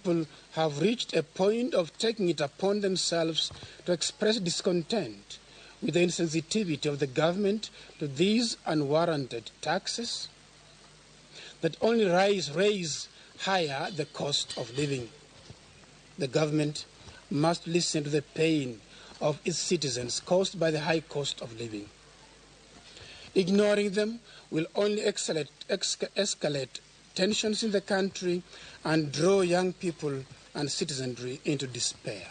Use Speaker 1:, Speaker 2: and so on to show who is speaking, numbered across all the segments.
Speaker 1: People have reached a point of taking it upon themselves to express discontent with the insensitivity of the government to these unwarranted taxes that only raise higher the cost of living. The government must listen to the pain of its citizens caused by the high cost of living. Ignoring them will only escalate tensions in the country and draw young people and citizenry into despair.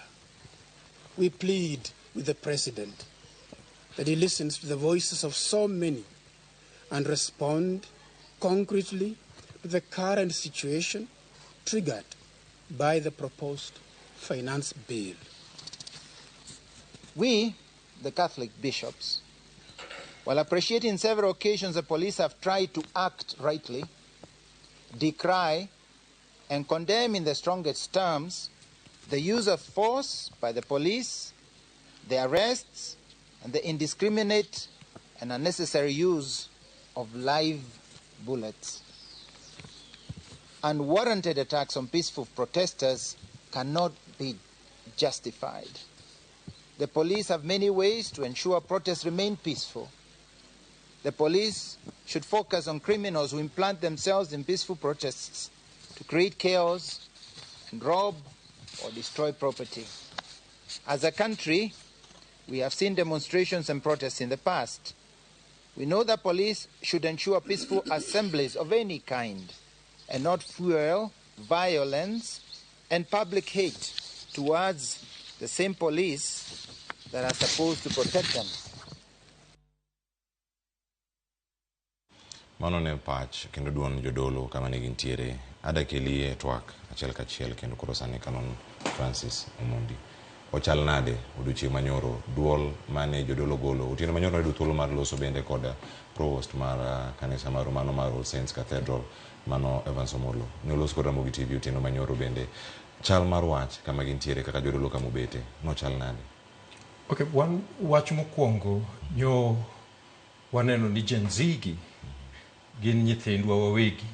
Speaker 1: We plead with the president that he listens to the voices of so many and respond concretely to the current situation triggered by the proposed finance bill.
Speaker 2: We, the Catholic bishops, while appreciating several occasions the police have tried to act rightly, decry and condemn in the strongest terms the use of force by the police, the arrests, and the indiscriminate and unnecessary use of live bullets. Unwarranted attacks on peaceful protesters cannot be justified. The police have many ways to ensure protests remain peaceful. The police should focus on criminals who implant themselves in peaceful protests to create chaos and rob or destroy property. As a country, we have seen demonstrations and protests in the past. We know that police should ensure peaceful assemblies of any kind and not fuel violence and public hate towards the same police that are supposed to protect them.
Speaker 3: Mano ne pach kendo duond jodolo kama ne gintiere. Ada keli e twak achiel kachiel kendo koro sani Canon Francis Omondi. Ochal nade odiochieng' manyoro duol mane jodolo golo. Otieno manyoro noyudo thuolo mar loso bende kod provost mar kanisa mar mano mar All Saints Cathedral mano Evans Omolo. Ne olos kod Ramogi TV otieno manyoro bende. Chal mar wach kama gintiere kaka jodolo kama obete nochal nade?
Speaker 4: Okay, wan wach mokwongo nyo waneno ni Gen Z gi gin nyithindwa wawegi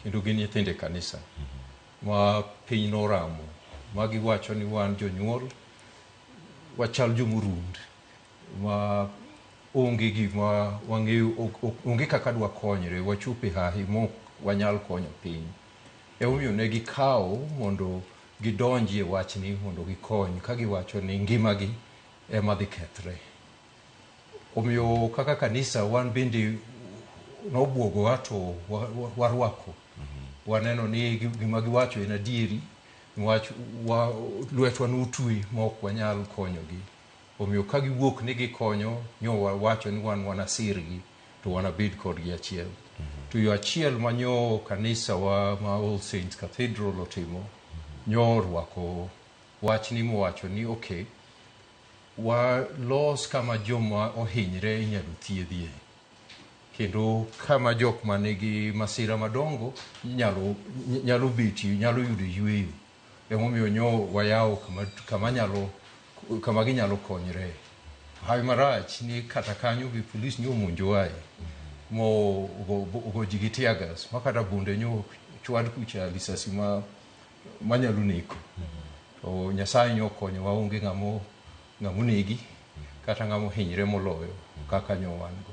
Speaker 4: kendo gin nyithind e kanisa ma piny noramo ma giwacho ni wan jonyuol wachal jomorund ma onge gima wang'eyo, onge kaka dwakonyre, wachopo e hahi mok wanyal konyo piny. Emomiyo ne gikawo mondo gidonji e wachni mondo gikony ka giwacho ni ngimagi ema dhi kethre. Omiyo kaka kanisa wan bende nobuogowa to warwako. Waneno ni gima giwacho en adieri, niwach lwetwa notwe ma ok wanyal konyogi. Omiyo ka giwuok ni gikonyo, nyo wawacho ni wan wanasirgi to wanabed kodgi achiel. To yo achiel ma nyo kanisa wa ma All Saints Cathedral otimo, nyo orwako wachni mowacho ni okay, walos kama joma ohinyre inyalo thiedhie. Kendo kama jok manigi masira madongo nyalo betie, nyalo yudo yweyo. Emomiyo nyo wayawo kama ginyalo konyre. Hawi marach ni kata kanyo be polis nyo omonjowae mo ogo ji gi tear gas ma kata bunde nyo chwad kucha lisasi manyalo neko. To Nyasaye nyo okonyowa, onge ng'amo negi kata ng'amo hinyre moloyo kaka nyo wan go.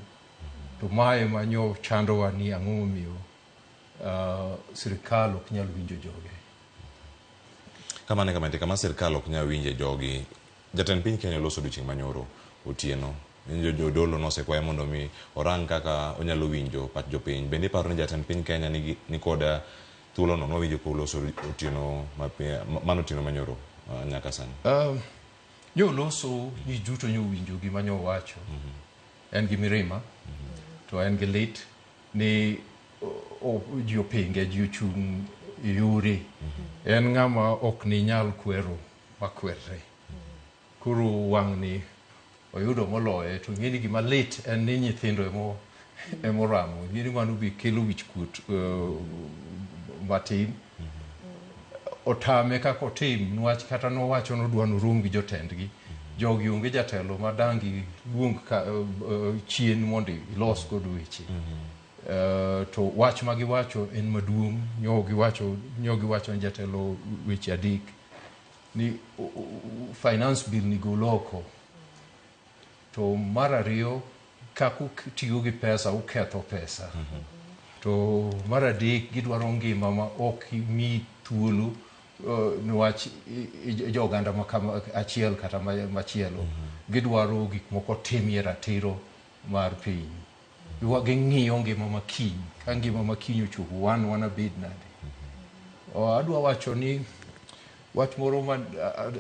Speaker 4: To mae ma nyo chandowa ni ang'o momiyo sirikal ok nyal winjo joge.
Speaker 3: Kamano e kama nitie, kama sirikal ok nyal winje jogi. Jatend piny Kenya oloso odiochieng' manyoro otieno. Jodolo nosekwaye mondo mi orang kaka onyalo winjo pach jopiny. Bende iparo ni jatend piny Kenya ni kod thuolono nowinjo koloso otieno mano otieno manyoro nyaka sani?
Speaker 4: Nyo oloso ji duto nyo winjo gima nyo owacho. En gi mirima, to en gi lit ni ji opinge, ji ochung' yore. En ng'ama ok ni nyal kwero makwerre. Koro wang'ni oyudo moloye, to ing'e ni gima lit en ni nyithindo emoramo. Ing'e ni mano be kelo wichkuot matin. Otame kaka otim, niwach kata nowacho nodwa norom gi jotendgi. Jogi onge jatelo ma dang' iluong chien mondo ilos godo weche. To wach ma giwacho en maduong'. Nyo giwacho ni jatelo weche adek ni finance bill ni gol oko. To mar ariyo, kaka utiyo gi pesa uketho pesa. To mar adek, gidwaro ngima ma ok mi thuolo niwach jo oganda ma kama achiel kata machielo. Gidwaro gik moko timie ratiro mar piny. Ging'iyo ngima ma kiny. Ka ngima ma kiny ochopo, wan wanabed nade? Adwa wacho ni wach moro ma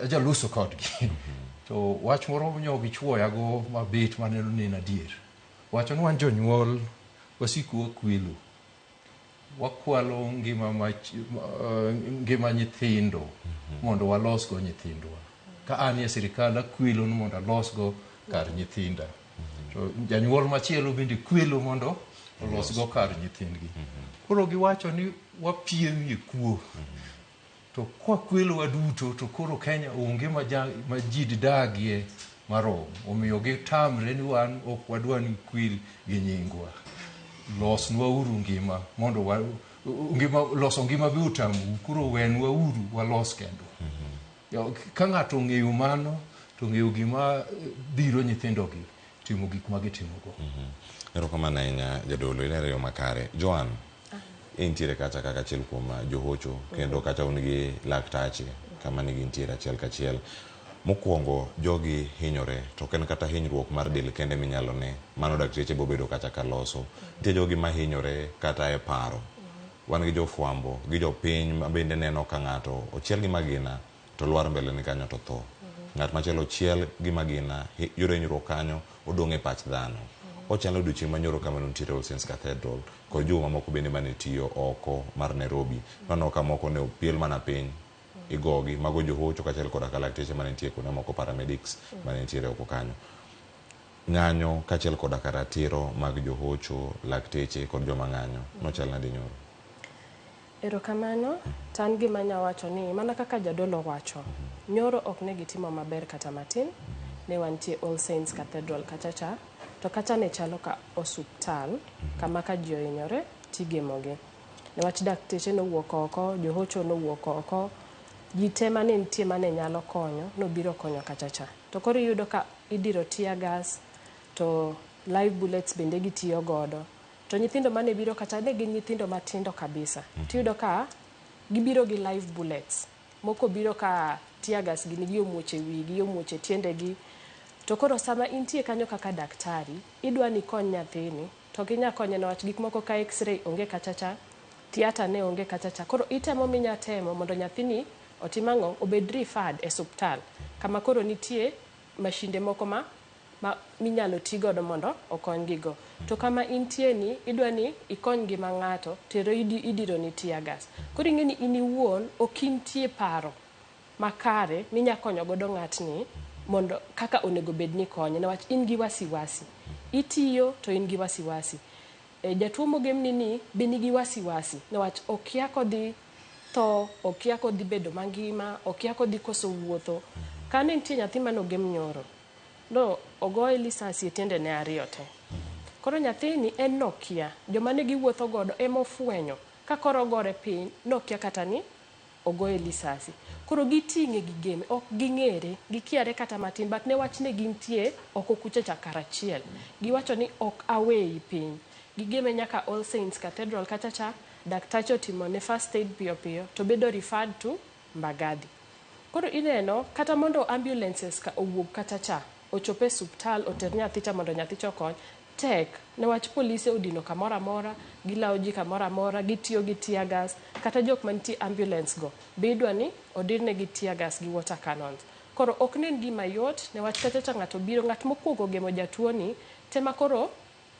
Speaker 4: ajaluso kodgi. To wach moro nyo gichuoyago mabit maneno ni en adier. Wacho ni wan jonyuol wasiko wakwelo. Wakwalo ngima ngima nyithindo mondo walosgo nyithindwa. Ka an e sirikal akwelo ni mondo alosgo kar nyithinda. To janyuol machielo bende kwelo mondo olosgo kar nyithindgi. Koro giwacho ni wapiem e kuo. To kwakwelo waduto to koro Kenya onge ma ji didagie marom. Omiyo gitamre ni wan ok wadwa ni kwil gi nyingwa. Losnwa uru ngima mondo ngima, loso ngima be otamou, koro wenwa uru walos kendwa. Ka ng'ato ong'eyo mano, to ong'eyo gima dhiro nyithindogi timo gik ma gitimogo.
Speaker 3: Erokamano ahinya jadolo, ilero yo makare. Joan, intiere kacha kaka achiel kuom johocho kendo kacha un gi laktache kama ne gintiere achiel kachiel. Mokwongo jogi hinyore to ok en kata hinyruok mar del kende minyalo ne, mano dakteche bobedo kacha ka loso. Nitie jogi mahinyore kata e paro. Wan gi jofwambo gi jopiny ma bende neno ka ng'ato ochiel gi magina to lwar mbele ni kanyo to tho. Ng'at machielo ochiel gi magina yudo hinyruok kanyo odong' e pach dhano. Ochalo odiochieng' manyoro kama nitiere All Saints Cathedral kod jogo mamoko bende mane tiyo oko mar Nairobi. Nwaneno ka moko ne opiel mana piny igogi, mago johocho kaachiel koda ka lakteche mane nitie kuonde moko paramedics mane nitiere oko kanyo. Ng'anyo kaachiel koda ka ratiro mag johocho, lakteche kod joma ng'anyo nochal nade nyoro?
Speaker 5: Erokamano. To an gima anya wacho ni mana kaka jadolo wacho, nyoro ok ne gitimo maber kata matin. Ne wantie All Saints Cathedral kacha cha, to kacha ne chalo ka osuptal kama ka ji ohinyore tigemogi. Niwach dakteche nowuok oko, johocho nowuok oko, ji te mane nitie mane nyalo konyo nobiro konyo kacha cha. To koro iyudo ka idiro tear gas to live bullets bende gitiyo godo. To nyithindo mane biro kacha ne gin nyithindo matindo kabisa. Tiyudo ka gibiro gi live bullets. Moko biro ka tear gas gini gi omuoch e wigi, omuoch e tiendegi. To koro sama intie kanyo kaka daktari, idwa ni ikony nyathini, to ok inyal konye niwach gik moko ka x-ray onge kacha cha, theatre ne onge kacha cha. Koro itemo minya temo mondo nyathini otim ang'o? Obed referred e suptal. Kama koro nitie mashinde moko ma minyalo ti godo mondo okony gigo. To kama intie ni, idwa ni ikony ngima ng'ato, tero idiro ni tear gas. Koro ing'e ni in iwuon ok intie paro makare minya konyo godo ng'atni mondo kaka onego bed ni ikonye, niwach in gi wasiwasi. Itiyo to in gi wasiwasi. Jatuo mogemni ni be nigi wasiwasi, niwach okia kodhi tho, okia kodhi bedo mangima, okia kodhi koso wuotho. Kane nitie nyathi mane ogem nyoro, no ogoye lisasi e tiendene ariyo te. Koro nyathini en nokia, joma ne giwuotho godo emofwenyo ka koro ogore piny, nokia kata ni ogoye lisasi. Koro giting'e gigeme, ok ging'ere, gikiare kata matin, but ne wach ne gintie oko kucha cha karachiel. Giwacho ni ok aweyi piny. Gigeme nyaka All Saints Cathedral kacha cha, daktache otimone first aid piyo piyo, to bedo referred to Mbagathi. Koro ineno, kata mondo ambulances ka owuog kacha cha, ochop e suptal, oter nyathi cha mondo nyathi cha okony, tek, niwach polise odino kamoro amora, gilawo ji kamoro amora, gitiyo gi tear gas, kata jok mantie ambulance go, be idwa ni odirnegi tear gas gi water cannons. Koro ok ne en gima yot, niwach kacha cha ng'ato biro, ng'at mokwongo ogemo jatuo ni, tema koro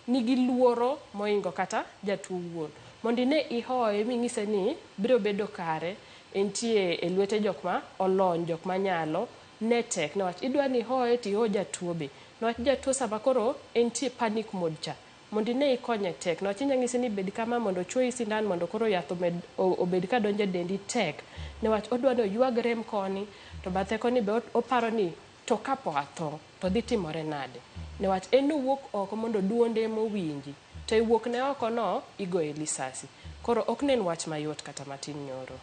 Speaker 5: nigi luoro moingo kata jatuo wuon. Mondo ine ihoye ming'ise ni biro bedo kare, entie e lwete jok ma olony, jok manyalo, ne tek. Niwach idwa ni ihoye to iho jatuo be. Niwach jatuo sama koro entie panic mode cha, mondo ine ikonye tek. Niwach inya ng'ise ni bed kama mondo ochuoyi sindan mondo koro yath obed ka donjo e dendi tek. Niwach odwa ni oywag rem koni, to bathe koni be oparo ni to kapo atho, to dhi timore nade? Niwach en nowuok oko mondo duonde mowinji. To e wuok ne oko no, igoye lisasi. Koro ok ne en wach mayot kata matin nyoro.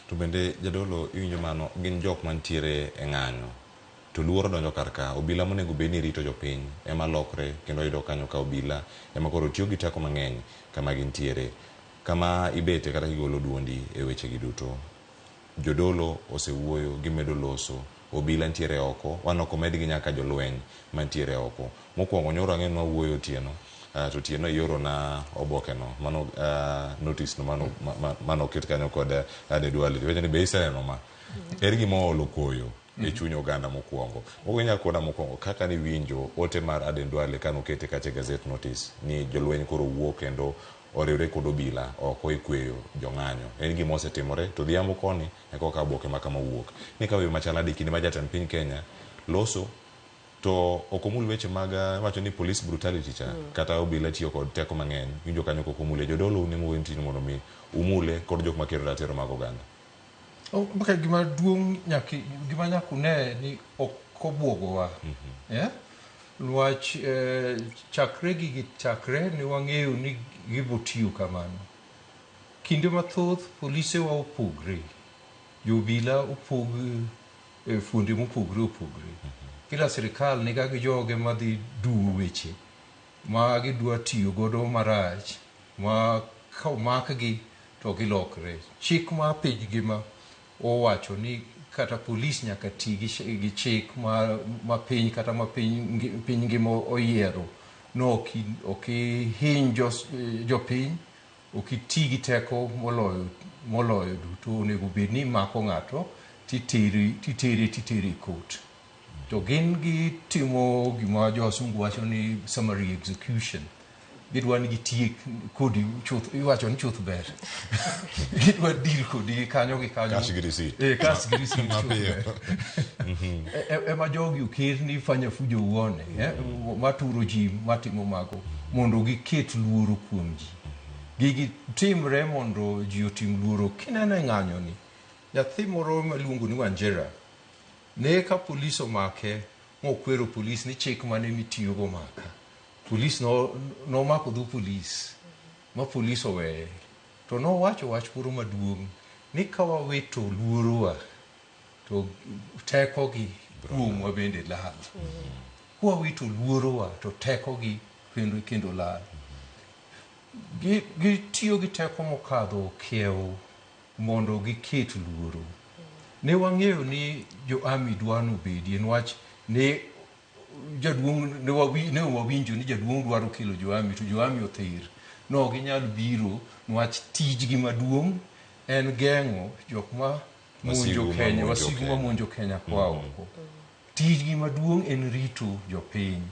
Speaker 3: To bende jadolo iwinjo mano gin jok mantiere e ng'anyo to luoro donjo kar ka obila monego bed ni rito jopiny ema lokre kendo yudo kanyo ka obila ema koro tiyo gi teko mang'eny kama gintiere kama ibete kata kigolo duondi e wechegi duto jodolo osewuoyo gimedo loso obila ntiere oko wan ok omedgi nyaka jolweny mantiere oko mokwongo nyoro ang'e ni wawuoyo otieno to otieno ioro na oboke no mano notice no mano mano oket kanyo kod Aden Duale iwacho ni be iseneno ma ere gima oolo koyo e chuny oganda mokwongo mokwongo inyalo kona mokwongo kaka niwinjo ote mar Aden Duale kanokete kacha e gazette notice ni jolweny koro wuok kendo oriwre kod obila oko e kweyo jong'anyo en gima osetimore to odhiambo koni e koka oboke ma kama wuok ni ka weyo machal nade kinde ma jatend piny Kenya loso to ok omul weche mag iwacho ni police brutality cha kata obila tiyo kod teko mang'eny winjo kanyo kok omule jodolo un ema tijni mondo mi umule kod jok makedo ratiro mag oganda.
Speaker 4: Okay, gima duong' nyaka gima nyaka une ni ok obwogowa. Yeah? Niwach chakre gigi chakre ne wang'eyo ni gibo tiyo kamano. Kinde mathoth polisewa opogre. Jobila opog e fuonde mopogre opogre. Kila sirikal niga gi joge madhi duwo weche ma gidwa tiyo godo marach ma ka omakgi to gilokre. Chik ma piny ngima owacho ni kata polis nyaka ti gi chik ma piny kata ma piny ngima oyiero no ok ihiny jopiny, ok iti gi teko moloyo duto. Onego bed ni imako ng'ato titere e court. To gin gitimo gima jowasungu wacho ni summary execution. Gidwa ni gitiek kodi chuth, iwacho ni chuth ber. Gidwa deal kodi gi kanyo gi kanyo.
Speaker 3: Cash gi receipt.
Speaker 4: Cash gi receipt chuth
Speaker 3: Mapiyo.
Speaker 4: ber. Ema jogi oket ni fanya fujo uone, maturo ji matimo mago mondo giket luoro kuom ji. Gigi timre mondo ji otim luoro. Kineno e ng'anyo ni, nyathi moro miluongo ni Wanjera, ne ka polis omake mokwero polis ni chik mane mitiyogo maka. Polis nomako dho polis ma polis oweye. To nowacho wach moro maduong' ni ka wawito luorowa to tekogi kuomwa bende lal. Kwawito luorowa to tekogi kendo lal. Gitiyo gi teko mokadho kiewo mondo giket luoro. Ne wang'eyo ni jo army dwa nobedie niwach ne jaduong' ne wawinjo ni jaduong' dwaro kelo jo army to jo army othir. No ginyal biro niwach tijgi maduong' en geng'o jok ma monjo Kenya, wasigu ma monjo Kenya koa oko. Tijgi maduong' en rito jopiny,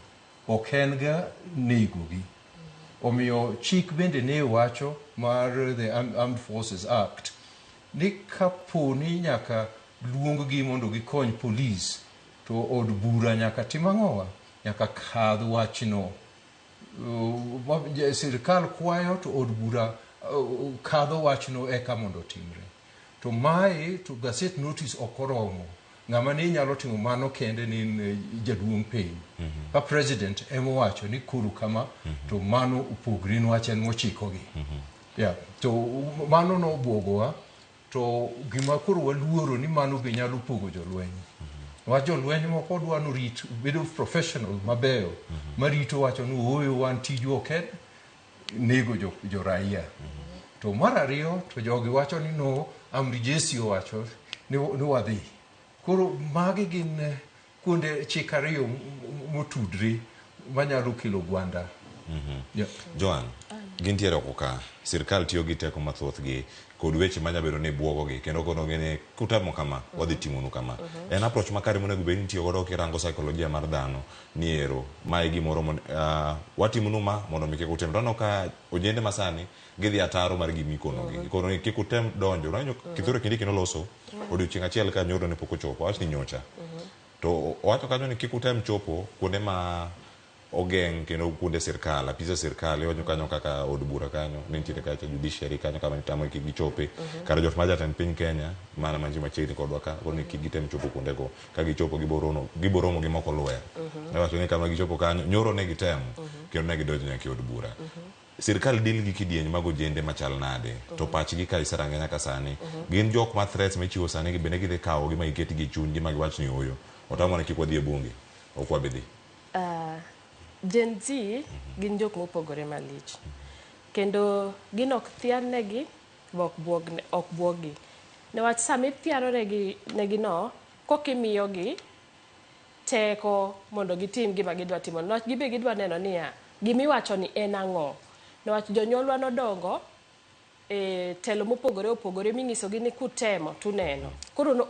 Speaker 4: ok en ga negogi. Omiyo chik bende ne wacho mar the Armed Forces Act ni kapo ni nyaka luong gi mondo gikony polis to od bura nyaka tim ang'owa? Nyaka kadh wachno. Sirikal kwayo to od bura kadho wachno eka mondo otimre. To mae to gazette notice ok oromo. Ng'ama ne nyalo timo mano kende ne en jaduong' piny. Ka president ema owacho ni koro kama to mano opogre niwach en mochikogi. Yeah. To mano nobwogowa to gima koro waluoro ni mano be nyalo pogo jolweny. Niwach jolweny moko dwa norit bedo professional mabeyo marito wacho ni ooyo wan tijwa ok en nego jo raia. To mar ariyo to jogi wacho ni no amri jeshi owacho ni wadhi. Koro magi gin kuonde chik ariyo motudre manyalo kelo gwanda. Yeah.
Speaker 3: Joan, gintiere oko ka, sirkal tiyo gi teko mathoth gi kod weche manya bedo ni buogo gi kendo kono gi ni kutemo kama wadhi timonu kama. En approach makare monego bed ni itiyo godo kirango saikolojia mar dhano ni ero mae gimoro watimonu ma mondo mi kik utim. To aneno ka ojende masani gidhi ataro mar gima ikonogi. Ikono ni kik utem donjo. Unajua Kithure Kindiki noloso odiochieng' achiel ka nyoro ne pok ochopo. Awach ni nyocha. To owacho kanyo ni kik utem chopo kuonde ma Ogeng' kendo kuonde sirkal, apise sirkal, iwacho kanyo kaka od bura kanyo, ne nitiere kacha judiciary kanyo kama itamo kik gichope. Kar jot mar jatend piny Kenya, mana mantie machiegni kodwa ka, koro ni kik gitem chopo kuondego. Ka gichopo gibo romo gi moko lwer. Iwacho ni kama gichopo kanyo, nyoro ne gitemo, kendo ne gidonjo nyaka e od bura. Sirkal deal gi kidieny mag ojende machal nade? To pachgi ka iserange nyaka sani, gin jok ma threats michiwo sani gi bende gidhi kawo gi ma giketgi e chunygi ma giwach ni ooyo. Otamwa ni kik wadhi e bunge, ok wabi dhi.
Speaker 5: Gen Z gin jok mopogore malich. Kendo gin ok thian negi, be ok buog gi. Newach sama ithiano negi no, kokimiyogi teko mondo gitim gima gidwa timo. Newach gibe gidwa neno niya, gimiwacho ni en ang'o. Newach jonyuolwa nodongo e telo mopogore opogore ming'isogi ni kutemo tuneno. Koro no,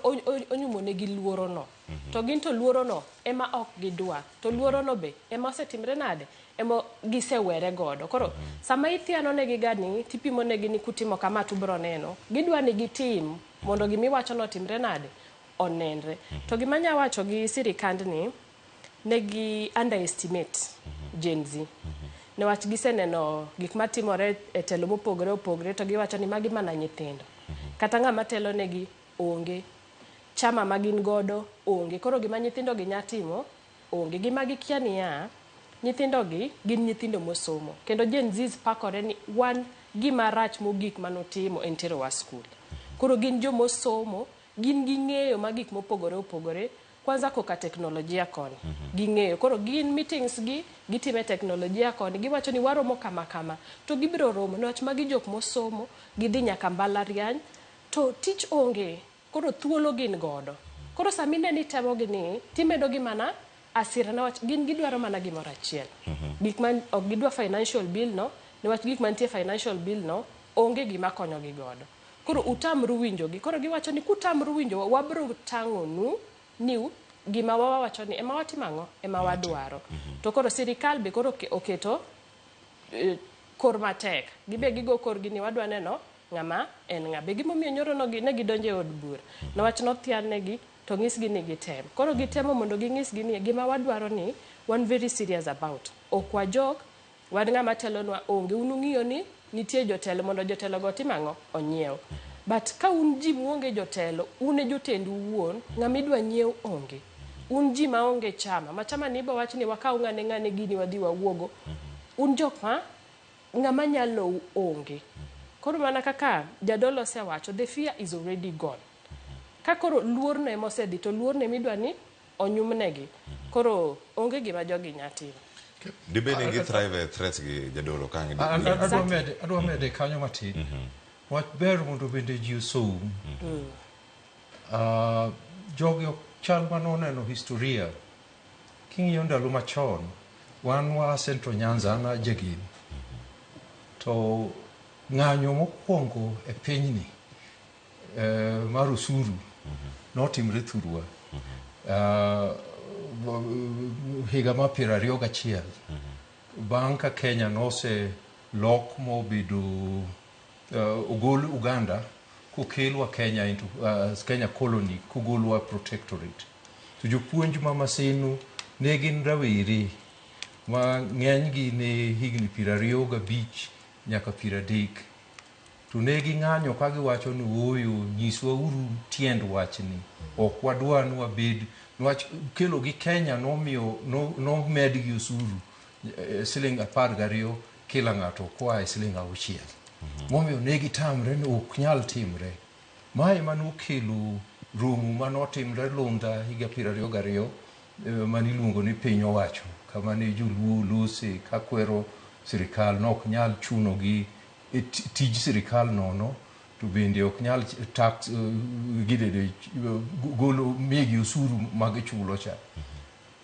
Speaker 5: onyumo negi luoro no. To gin to luoro no ema ok gidwa. To luoro no be ema osetimre nade? Ema gisewere godo. Koro sama ithiano negi gani, tipimo negi ni kutimo kama tubro neno. Gidwa ni gitim mondo gimiwacho no otimre nade? Onenre. To gima anya wacho gi sirikand ni, negi underestimate Gen Z. Newach giseneno gik matimore e telo mopogore opogore to giwacho ni magi mana nyithindo. Kata ng'ama telo negi onge. Chama ma gin godo onge. Koro gima nyithindo gi nya timo onge. Gima gikia niya, nyithindo gi gin nyithindo mosomo. Kendo Gen Zs pakore ni wan gima rach mogik manotimo en terowa skul. Koro gin jomosomo, gin gi ng'eyo ma gik mopogore opogore kwanza koka teknolojia koni ging'eyo koro gin meetings gi gitime teknolojia koni giwacho ni waromo kama kama to gibiro romo niwach magi jok mosomo gidhi nyaka mbalariany to tich onge koro thuolo gin godo koro sama ine ni itemogi ni timedo gi mana asira niwach gin gidwaro mana gimoro achiel gik ma ok gidwa financial bill no niwach gik mantie financial bill no onge gima konyogi godo koro utamru winjogi koro giwacho ni kutamru winjo wabro tang'onu ni gima wawacho ni ema watimo ang'o ema wadwaro to koro sirikal be koro oketo kor matek gibe gigo korgi ni wadwa neno ng'ama en ng'a be gimomiyo nyoro no ne gidonjo e od bura niwach nothian negi to ng'isgi ni gitem koro gitemo mondo ging'isgi ni gima wadwaro ni wan very serious about ok wajok wan ng'ama telonwa onge un ung'iyo ni nitie jotelo mondo jotelo go otim ang'o onyiew but ka un ji muonge jotelo un e jotendu wuon ng'ama idwa nyiew onge un ji maonge chama ma chama ni ibo wach ni wakaw ng'ane ng'ane gini wadhi wawuogo un jok ma ng'ama nyalou onge koro mana kaka jadolo osewacho the fear is already gone ka koro luorno ema osedhi to luorno ema idwa ni onyumnegi koro onge gima jogi nya timo
Speaker 3: Dibed ni gi thrive e threats gi jadolo ka ang'
Speaker 4: Adwa mede kanyo matin. Wach ber mondo bende ji osom. Jogi ok chal manoneno historia. King'iyo ndalo machon, wan wa Central Nyanza, an a Jagin. To ng'anyo mokwongo e pinyni mar osuru notimre thurwa. Higa mar 21 bang' ka Kenya nose lok mobedo ogol Uganda kokelwa Kenya into as Kenya colony kogolwa protectorate to jopuonj ma Maseno ne gin rawere ma ng'enygi ne higni 25 nyaka 30 to ne ging'anyo ka giwacho ni ooyo nyiswa uru tiend wachni ok wadwa ni wabed niwach kelo gi Kenya nomiyo nomedgi osuru siling 12 kila ng'ato koa e siling 6 momiyo ne gitamre ni ok nyal timre mae manokelo romo manotimre Lunda higa 22 maniluongo ni piny owacho kama ne joluo lose kakwero sirikal nok nyal chunogi e tij sirikal nono to bende ok nyal tax gidede golo migi osuru magichulo cha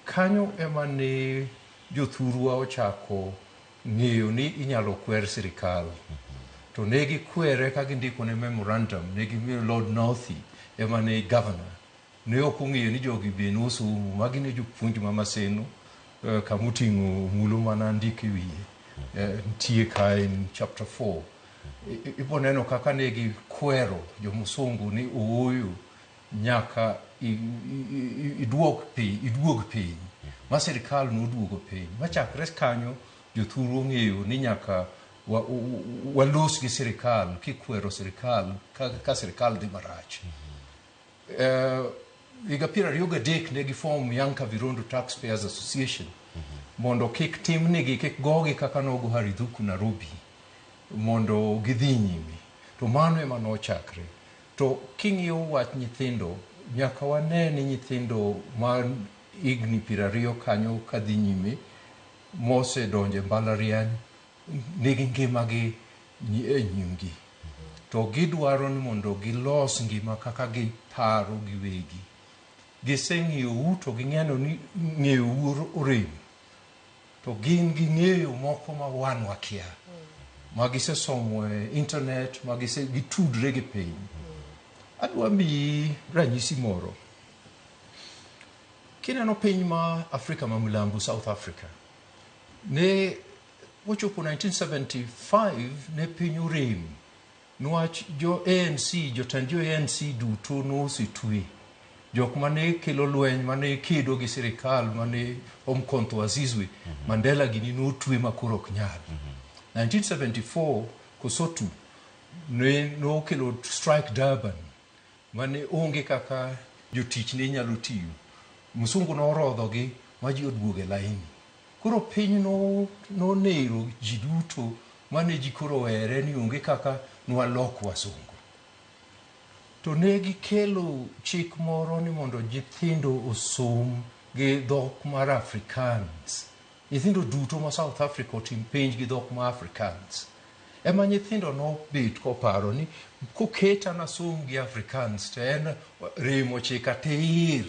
Speaker 4: kanyo ema ne jothurwa ochako ng'eyo ni inyalo kwer sirikal to ne gikwere ka gindiko ne memorandum ne gimiyo Lord Northey ema ne governor ne ok ong'eyo ni jogi be nosomo magi ne jopuonj ma Maseno kamoting'o mulo mana ndik e wiye nitie ka in chapter 4 ibo neno kaka ne gikwero jomusungu ni ooyo nyaka iduog piny iduog piny Ma sirikal noduogo piny. Ma chakre kanyo jothuru ong'eyo ni nyaka walos gi sirikal kikwero sirikal ka sirikal dhi marach. Higa 23 ne giform Young Kavirondo Taxpayers Association mondo kik timnigi, kik gogi kaka nogo Harry Thuku Nairobi, mondo gidhi nyime. To mano ema nochakre. To king'iyo wach nyithindo, nyaka wane ni nyithindo ma higni 20 kanyo kadhi nyime mosedonjo e mbalariany nigi ngimagi e nyimgi. To gidwaro ni mondo gilos ngima kaka giparo giwegi. Giseng'iyou to ging'eno ni ng'eyou orem. To gin gi ng'eyo moko ma wan wakia. Ma gisesomo e internet, ma gitudre gi piny. Adwa miyi ranyisi moro. Kineno piny ma Afrika ma milambo, South Africa, ne ochopo 1975 ne piny orem. Niwach jo ANC, jotend jo ANC duto nosetwe. Jok mane kelo lweny, mane kedo gi sirikal, mane Umkhonto wa Sizwe, Mandela gini notwe ma koro ok nyal. 1974 Kosotu ne nokelo strike Durban, mane onge kaka jotich ne nyalo tiyo. Msungu norodhogi ma ji oduogo e laini. Koro piny nonero ji duto mane ji koro were ni onge kaka nwalok wasungu. To ne gikelo chik moro ni mondo nyithindo osom gi dhok mar Afrikaans. Nyithindo duto ma South Africa otim penj gi dhok ma Afrikaans. Ema nyithindo nobet koparo ni koketa nasom gi Afrikaans to en remo chika tir,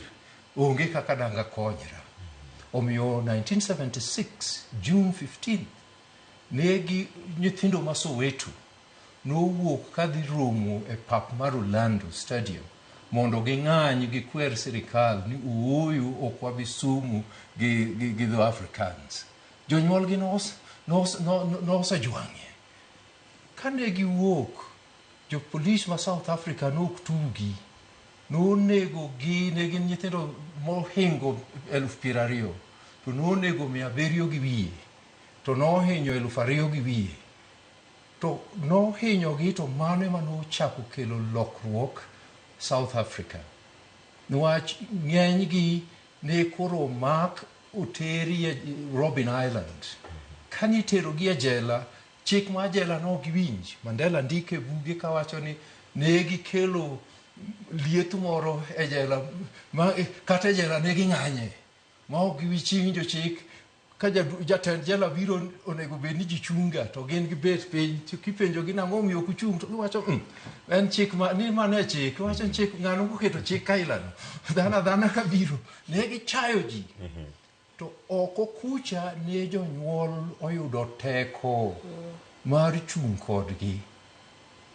Speaker 4: onge kaka dang' akonyra. Omiyo 1976 June 15 ne gi nyithindo ma Soweto nowuok kadhi romo e pap mar Orlando Stadium mondo ging'any gikwer sirikal ni ooyo ok wabi somo gi dho Afrikaans. Jonyuolgi nosejwang'e. Kane giwuok, jopolis ma South Africa nok tugi. Nonego gi, ne gin nyithindo mohingo 20,000, to nonego 700 gi wiye, to nohinyo 2,000 gi wiye. To nohinyogi to mano ema nochako kelo lokruok South Africa. Niwach ng'enygi ne koro omak oteri e Robben Island. Kane iterogi e jela, chik mar jela ne ok giwinj. Mandela ndiko e buge kawacho ni ne gikelo liet moro e jela, ma, kata e jela ne ging'anye. Ma ok giwinjo chik. Ka jatend jela biro onego bed ni ji chunga to gin gibet piny to kipenjogi nang'o omiyo ok uchung' to giwacho en chik ma ni mano e chik giwacho ni chik ng'ano moketo chik kailano dhano adhana ka biro ne gichayo ji to oko kucha ne jonyuol oyudo teko mar chung' kodgi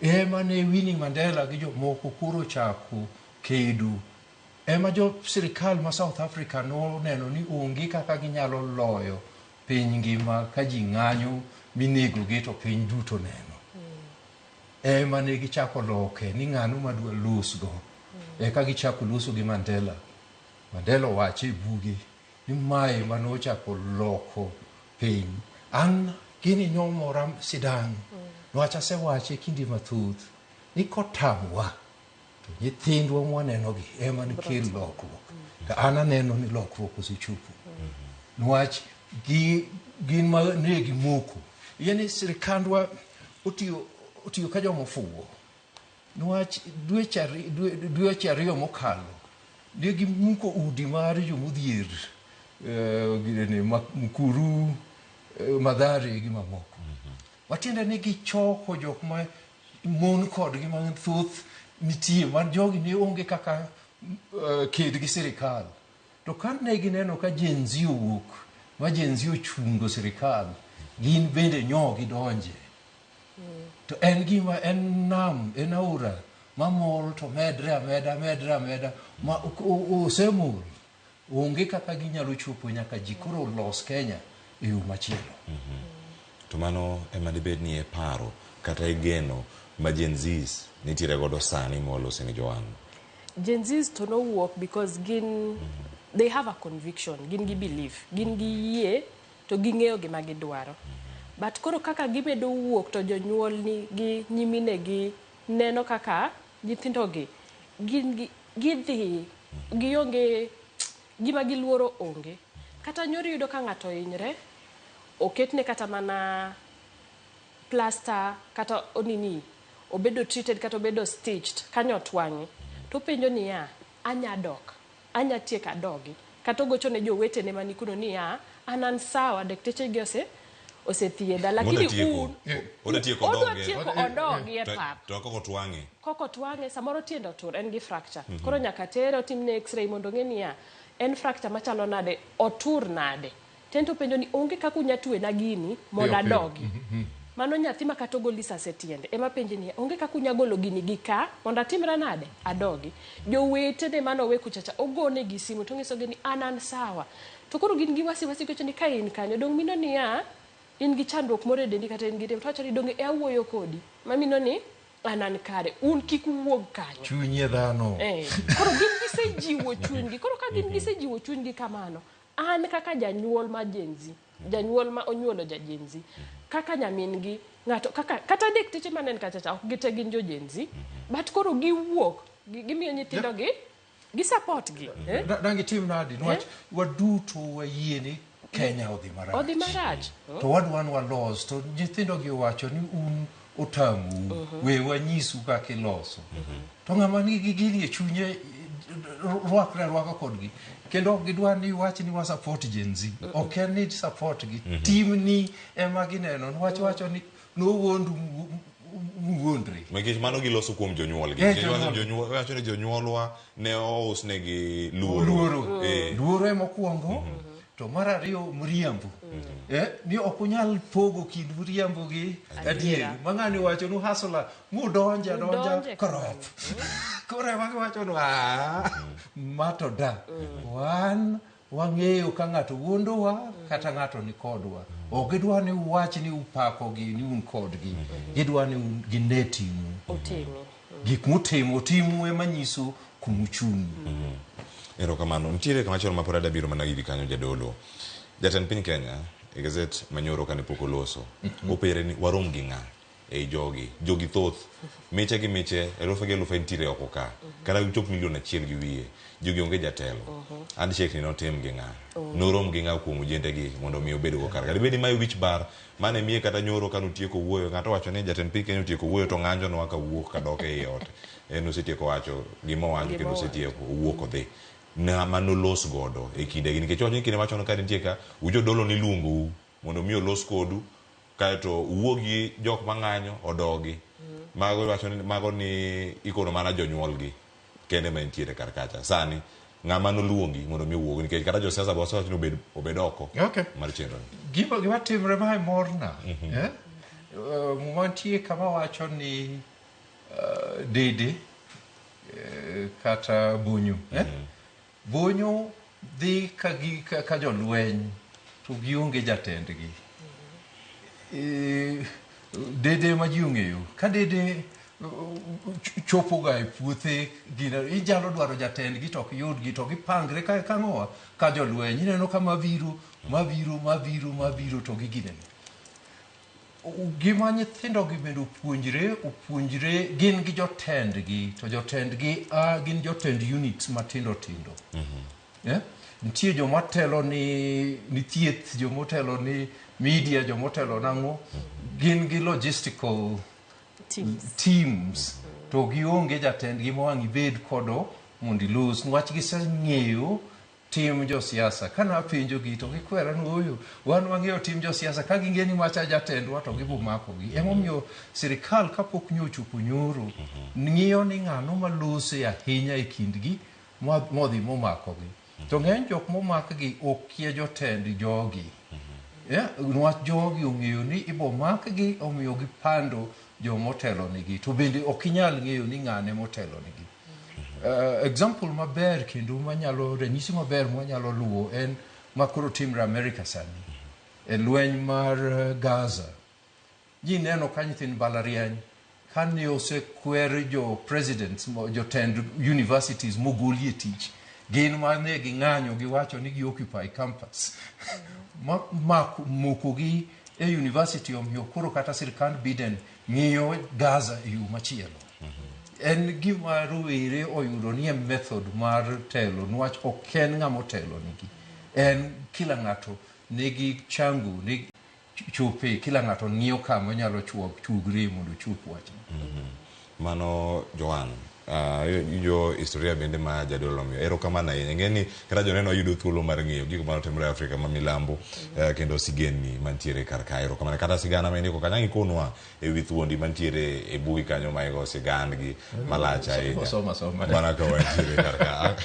Speaker 4: ema ne Winnie Mandela gi jomoko koro chako kedo ema jo sirikal ma South Africa noneno ni onge kaka ginyalo loyo piny ngima ka ji ng'anyo minegogi to piny duto neno. Ema ne gichako loke ni ng'ano madwa losgo. Eka gichako loso gi Mandela. Mandela owacho e buge ni mae ema nochako loko piny. An gini nomora sidang'. Niwach asewache kinde mathoth ni kotamwa to nyithindwa mwanenogi ema nikel lokruok. To an aneno ni lokruok osechopo. Niwach gin ma ne gimoko. Yani sirikandwa otiyo ka joma ofuwo. Niwach dweche ariyo mokalo ne gimuko udi mar jomodhier girene Mukuru, Mathare gi mamoko. Matiende ni gichoko jok ma mon kodgi mathoth nitie ma jogi ne onge kaka ked gi sirikal. To kane gineno ka Gen Z owuok, ma Gen Z ochungo sirikal, gin bende nyo gidonje. To en gima, en nam, en aora mamol to medre ameda, medre ameda, ma osemol. Onge kaka ginyalo chopo nyaka ji koro los Kenya e yo machielo.
Speaker 3: To mano ema dibed ni e paro kata e geno ma Gen Zs nitiere godo sani mwalose ni Joan.
Speaker 5: Gen Zs to nowuok because gin They have a conviction, gin gi belief, gin gi yie to ging'eyo gima gidwaro. But koro kaka gimedo wuok to jonyuol ni gi nyiminegi neno kaka nyithindogi gin gi gidhi gionge gima giluoro onge. Kata nyoro iyudo ka ng'ato ohinyre, oketne kata mana plaster kata onini obedo treated kata obedo stitched kanyo otwang'e to openjo niya anya dok anya tieko adogi kata ogocho ne jowetene mani kuno niya an an sawa dakteche gi ose osethiedha lakini un
Speaker 3: Odwa tieko
Speaker 5: odwa
Speaker 3: odogi.
Speaker 5: tieko odogi e pap
Speaker 3: To koko twang'e.
Speaker 5: koko twang'e samoro tiende otur en gi fracture koro nyaka tere otimne x-ray mondo ong'e niya en fracture machalo nade otur nade tento penjo ni onge kaka unya twena gini mondo
Speaker 4: Piyo, piyo.
Speaker 5: adogi mano nyathi ma kata ogol lisas e tiende ema penje niya onge kaka unya golo gini gi ka mondo atimra nade adogi jowetene manowe kuchacha ogone gi simu to ng'isogi ni an an sawa to koro gin gi wasiwasi kocho ni ka in kanyo dong mino niya in gi chandruok moro e dendi kata in gi rem to wacho ni donge e awuoyo kodi mamino ni an an kare un kik uwuog kanyo
Speaker 4: Chunye dhano.
Speaker 5: Eh, koro gin gisejiwo chunygi koro ka gin gisejiwo chunygi kamano an kaka janyuol ma Gen Z janyuol ma onyuolo ja Gen Z kaka nyamin gi ng'ato kaka kata dakteche manen kacha cha ok gite gin jo Gen Z but koro giwuok gimiyo nyithindo gi gi support gi eh?
Speaker 4: Dang itim nadi niwach waduto wayie ni Kenya odhi marach.
Speaker 5: Odhi marach.
Speaker 4: To wadwa ni walos to nyithindo gi owacho ni un otamou we wanyisu kaka iloso. To ng'ama nigi gini e chunye rwakre arwaka kodgi kendo ok gidwa ni wach ni wa support Gen Z. Ok en ni support gi. Timni ema gineno niwach wacho ni nowuondu muwuondre.
Speaker 3: Nikech mano giloso kuom jonyuolgi.
Speaker 4: Eh,
Speaker 3: Jonyuol
Speaker 4: jonyuol.
Speaker 3: wacho ni jonyuolwa ne ousnegi luoro.
Speaker 4: Luoro.
Speaker 3: Eh.
Speaker 4: Luoro ema okuongo. To mar ariyo mriambo. Ni ok unyal pogo kind mriambo gi adieri. Ma ng'ani owacho nu hasla mudonje adonja
Speaker 5: Udonje
Speaker 4: korop. Koro ema giwacho nu "Ah, ma to da. Wan wang'eyo ka ng'ato wuondowa kata ng'ato ni kodwa. Ok gidwa ni uwach ni upakogi ni un kodgi. Gidwa ni un gine timu.
Speaker 5: Otimi.
Speaker 4: Gik mutimo timu ema nyiso kumuchung'.
Speaker 3: Erokamano. Nitiere kamachielo ma pod adwa biro mana iri kanyo jadolo. Jatend piny Kenya e gazet manyoro kane pok oloso, openjre ni warom gi ng'a ei jogi. Jogi thoth. Miche gi miche, elufe gi elufe nitiere oko ka. Kata gichop milion 1 gi wiye. Jogi onge jatelo. Handshake ni notim gi ng'a. Norom gi ng'a kuom ojende gi mondo mi obed go kar ka. Dibed ni mae wich bar mane miye kata nyoro kane otieko wuoyo. Ng'ato wacho ni jatend piny Kenya otieko wuoyo to ng'anjo nwa kawuok kadok ei ot. En osetieko wacho gima owacho kendo osetieko owuok odhi. Na manolos godo e kinde gi nikech wacho ni kinde machon ka nitie ka ujodolo niluongou mondo mi olos kodu kaeto uwuog gi jok mang'anyo odogi. Mago iwacho ni mago ni ikono mana jonyuolgi kende ma nitiere kar kacha. Sani ng'ama noluongi mondo mi owuog nikech kata josiasa be osewacho ni obed oko mar chenro ni.
Speaker 4: Gima timre mae morna. Muma nitie kama wacho ni dede kata bonyo. Bonyo dhi ka jolweny to gionge jatendgi. Dede ma ji ong'eyo ka dede chopoga e puothe gina inyalo dwaro jatendgi to ok yudgi to gipangre ka kang'owa ka jolweny ineno ka mabiro mabiro mabiro mabiro to giginene. Gima nyithindo gi bende opuonjre gin gi jotendgi to jotendgi gin jotend units matindo tindo. Nitie joma telo ni thieth, joma otelo ni media, joma otelo nang'o, gin gi logistical teams to gionge jatendgi ma wang' ibed kodo mondo ilos niwach giseng'eyo tim josiasa. Ka napenjogi to gikwera ni ooyo, wan wang'eyo tim josiasa, ka ging'e ni macha jatendwa to gibo makogi. Emomiyo sirikal kapok nyo ochopo nyoro, ng'iyo ni ng'ano malose ahinya e kindgi modhi momakogi. To ng'eny jok momakgi okia jotend jogi. Niwach jogi ong'eyo ni ibo makgi, omiyo gipando jomotelo nigi. To bende ok inyal ng'eyo ni ng'ane motelo nigi. Example maber kendo manyalo ranyisi maber mwanyalo luwo en makoro timre Amerika sani e lweny mar Gaza. Ji neno ka nyithind mbalariany kane osekwer jo presidents, jotend universities mogolie tich Gin mane ging'anyo giwacho ni gi occupy campus. Moko gi e university omiyo koro kata sirkand Biden ng'iyo Gaza e yo machielo. En gima rowere oyudo ni e method mar telo niwach ok en ng'ama otelo nigi. En kila ng'ato nigi changu ni chope kila ng'ato ng'iyo kama onyalo chuogre mondo ochop wachno.
Speaker 3: Mano Joan, jo historia bende ma jadolo omiyo erokamano ahinya. Ing'e ni kata joneno yudo thuolo mar ng'eyo gigo manotimore e Afrika ma milambo, kendo sigendni mantiere kar ka. Erokamano. Kata sigana ma indiko kanyo ang' ikonwa e wi thuondi mantiere e bugi kanyo ma igo sigandgi malach ahinya.
Speaker 4: Soma, soma.
Speaker 3: Mana ka wantiere kar ka.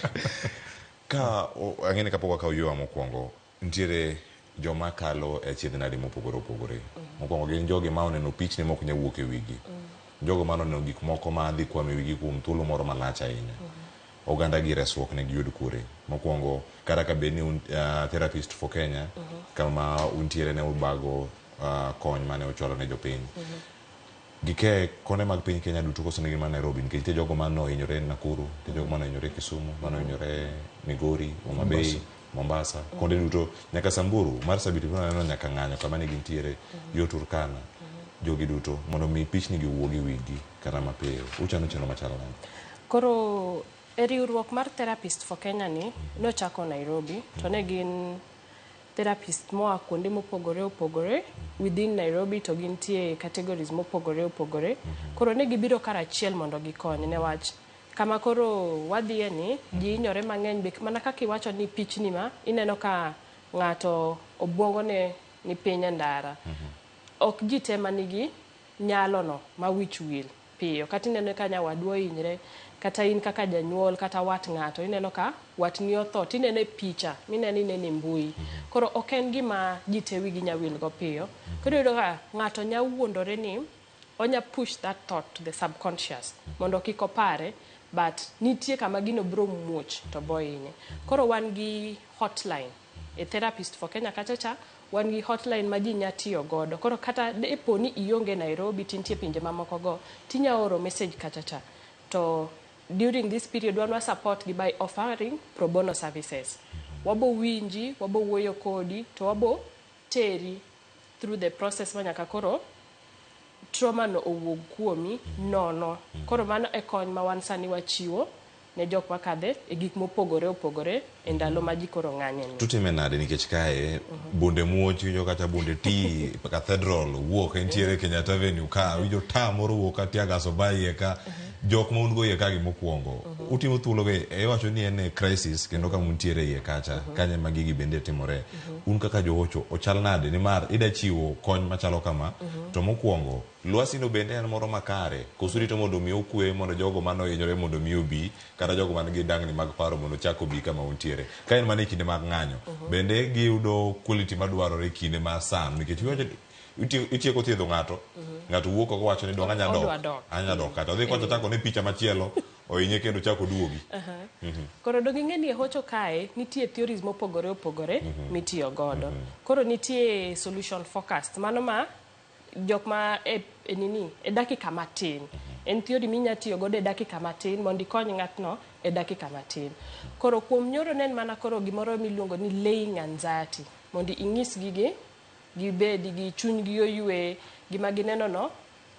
Speaker 3: Ka ang'e ni kapok wakawo yueyo mokwongo, nitiere joma kalo e achiedh nade mopogore opogore. Mokwongo gin jogi ma oneno pichni mok nyal wuok e wigi. Jogo mane oneno gik moko ma dhi kwamo e wigi kuom thuolo moro malach ahinya. Oganda gi resruok ne giyud kure? Mokwongo kata ka bed ni un Therapist for Kenya, kama untiere ne ubago kony mane uchwalo ne jopiny. Gike kone mag piny Kenya duto koso ne gin mana Nairobi? Nikech nitie jogo mane ohinyore Nakuru, nitie jogo mane ohinyore Kisumu, mane ohinyore Migori, Homa Bay, Mombasa, kuonde duto nyaka Samburu, Marsabit biro neno nyaka ng'anyo kama ne gintiere, yo Turkana. Jogi duto mondo mi pichni gi owuog e wigi kata mapiyo. Uchano chenro machalo nade?
Speaker 5: Koro e riwruok mar Therapist for Kenya ni nochako Nairobi to ne gin therapist moa kuonde mopogore opogore within Nairobi to gintie categories mopogore opogore. Koro ne gibiro karachiel mondo gikony newach kama koro wadhiye ni ji hinyore mang'eny be mana kaka iwacho ni pichni ma ineno ka ng'ato obuongo ne ni piny e ndara. Ok ji te manigi nyalo no ma wich wil piyo. Kata ineno ka nyawadu ohinyre, kata in kaka janyuol kata wat ng'ato ineno ka watni otho tineno e picha mineno ineno e mbui. Koro ok en gima ji te wigi nya wil go piyo. Koro iyudo ka ng'ato nya wuondore ni onya push that thought to the subconscious mondo kik opare, but nitie kama gino biro muoch to bohinye. Koro wan gi hotline e Therapist for Kenya kacha cha wan gi hotline ma ji nya tiyo godo. Koro kata depo ni ionge Nairobi tintie pinje mamoko go, tinya oro message kacha cha. To during this period wan wa support gi by offering pro bono services. Wabo winji, wabo wuoyo kodi, to wabo teri through the process ma nyaka koro trauma no owuog kuomi nono. Koro mano e kony ma wan sani wachiwo ne jok makadhe e gik mopogore opogore e ndalo ma ji koro ng'anye ni.
Speaker 3: Tutime nade nikech kae bunde muoch winjo kata bunde ti cathedral wuok entiere Kenyatta Avenue ka winjo ta moro wuok ka teargas oba iye ka jok ma un go iye ka gi mokwongo utimo thuolo be iwacho ni en e crisis kendo kama untiere iye kacha kanye ma gigi bende timore un kaka johocho ochal nade nimar ida chiwo kony machalo kama to mokwongo lwasi no bende en moro makare koso rito mondo mi okwe mondo jogo mane ohinyore mondo mi obi kata jogo man gi dangni mag paro mondo ochak obi kama untiere ka en mana e kinde mag ng'anyo bende giyudo quality madwarore e kinde ma sam nikech iwacho itieko thiedho ng'ato ng'ato wuok oko wacho ni dong anya
Speaker 5: Odwa
Speaker 3: dok
Speaker 5: dok.
Speaker 3: anya dok kata odhi kocha chako ne picha machielo ohinye kendo chako oduogi.
Speaker 5: Koro dong ing'e ni e hocho kae nitie theories mopogore opogore mitiyo godo. Koro nitie solution focused, mano ma jok ma e nini e dakika matin. En theory minya tiyo godo e dakika matin mondo ikony ng'atno e dakika matin. Koro kuom nyoro ne en mana koro gimoro miluongo ni laying anxiety mondo ing'is gigi gibed gi chunygi oywe gima gineno no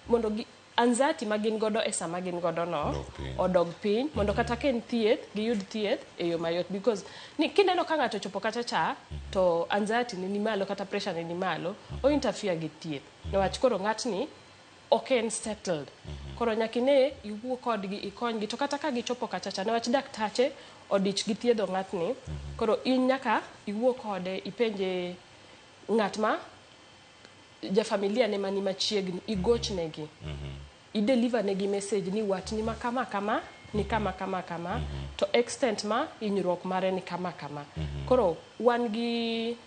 Speaker 5: mondo gi anxiety ma gin godo e sama gin godo no
Speaker 3: Odog piny.
Speaker 5: odog piny mondo kata ka en thieth giyud thieth e yo mayot because ni kineno ka ng'ato ochopo kacha cha to anxiety ne ni malo kata pressure ne ni malo o interfere gi thieth niwach koro ng'atni ok en settled. Koro nyaka ine iwuo kodgi ikonygi to kata ka gichopo kacha cha niwach daktache odich gi thiedho ng'atni koro in nyaka iwuo kode ipenje ng'at ma jafamilia ne mani machiegni igoch negi i-deliver negi message ni watni ma kama kama ni kama kama kama to extent ma hinyruok mare ni kama kama. Koro wan gi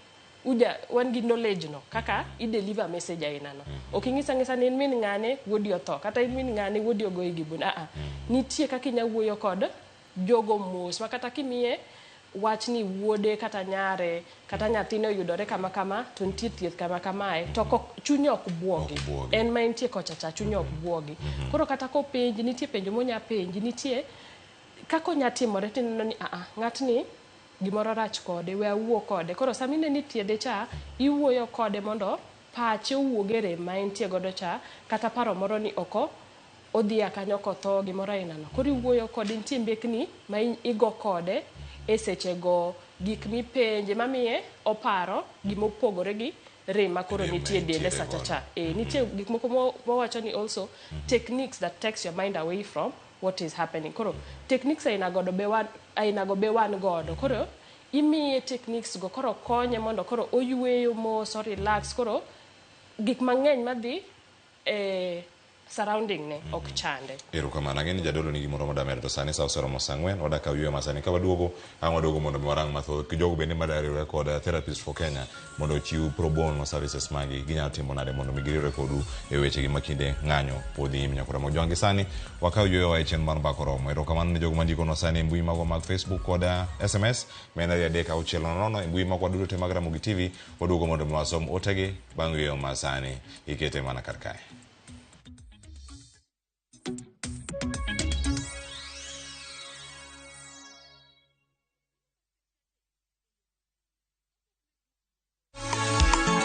Speaker 5: uja wan gi knowledge no kaka i-deliver message aina no. Ok ing'isa ang'isa ni in min ng'ane wuodi otho kata in min ng'ane wuodi ogoyi gi bun. Aa, nitie kaka inya wuoyo kod jogo mos ma kata kimiye wach ni wuode kata nyare kata nyathine oyudore kama kama to nitie thieth kama kamae to chunye ok buogi.
Speaker 3: Ok buogi.
Speaker 5: En ma entie kocha cha chunye ok buogi. Koro kata kopenji nitie penjo monya penji nitie Kaka onya timore tineno ni ng'atni gimoro rach kode, we awuo kode. Koro sama ineno ithiedhe cha, iwuoyo kode mondo pache owuog e rem ma entie godo cha, kata paro moro ni oko odhi a kanyo kotho gimoro aina no. Koro iwuoyo kode, nitie mbekni ma igo kode e sechego, gik mipenje mamiye oparo gimopogore gi rem ma koro nitie dende sacha cha. Nitie gik moko mawacho ni also techniques that takes your mind away from what is happening. Koro techniques aina godo be wan aina go be wan godo. Koro imiye techniques go koro konye mondo koro oyueyo mos, o relax. Koro gik mang'eny madhi e surrounding ne ok chande.
Speaker 3: Erokamano. Ang'e ni jadolo nigi moro modamedo to sani sa oseromo sa 4, wadak ka yweyo ma sani ka waduogo, ang' waduogo mondo mi warang mathoth. Jogo bende mada riwre kod Therapist for Kenya mondo ochiw pro bono services magi, ginyalo timo nade mondo mi giriwre kodu e wechegi ma kinde ng'anyo podhi nyime nyaka Ramogi Jwangi. Sani wakaw yweyo wa e chenro mar Mbaka Oromo. Erokamano ne jogo mandikonwa sani e mbui magwa mag Facebook kod SMS ma en 23600 e mbui magwa duto te mag Ramogi TV. Waduogo mondo mi wasom otegi bang' yweyo ma sani ikete mana kar kae.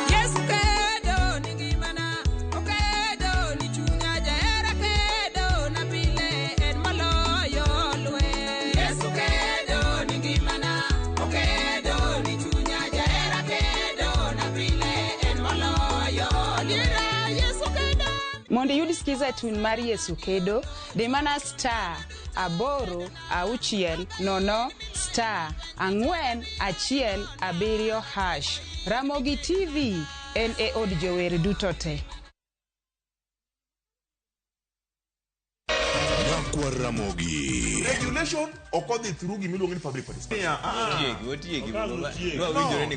Speaker 6: Yesu kedo ni ngimana, okedo ni chunya, jahera kedo na pile, en moloyo lweny. Yesu kedo ni ngimana, okedo ni chunya, jahera kedo na pile, en moloyo lweny. Yesu kedo.
Speaker 7: Mondo iyud skiza tune mar Yesu Kedo, di mana *8 6 0 *4 1 7 hash. Ramogi TV en e od jower duto te.
Speaker 8: Nyakwar Ramogi.
Speaker 9: Regulation ok odhi through gimiluongo ni public participation.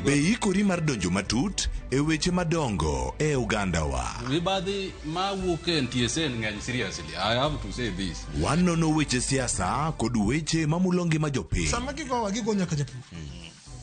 Speaker 8: Be ikori mar donjo matut e weche madongo e ogandawa?
Speaker 10: Mibadhi mawuok e NTSA ng'eny seriously. I have to say this.
Speaker 8: Wanono weche siasa kod weche mamulo ngima jopiny.
Speaker 11: Sama gigowa gigo nyaka japur.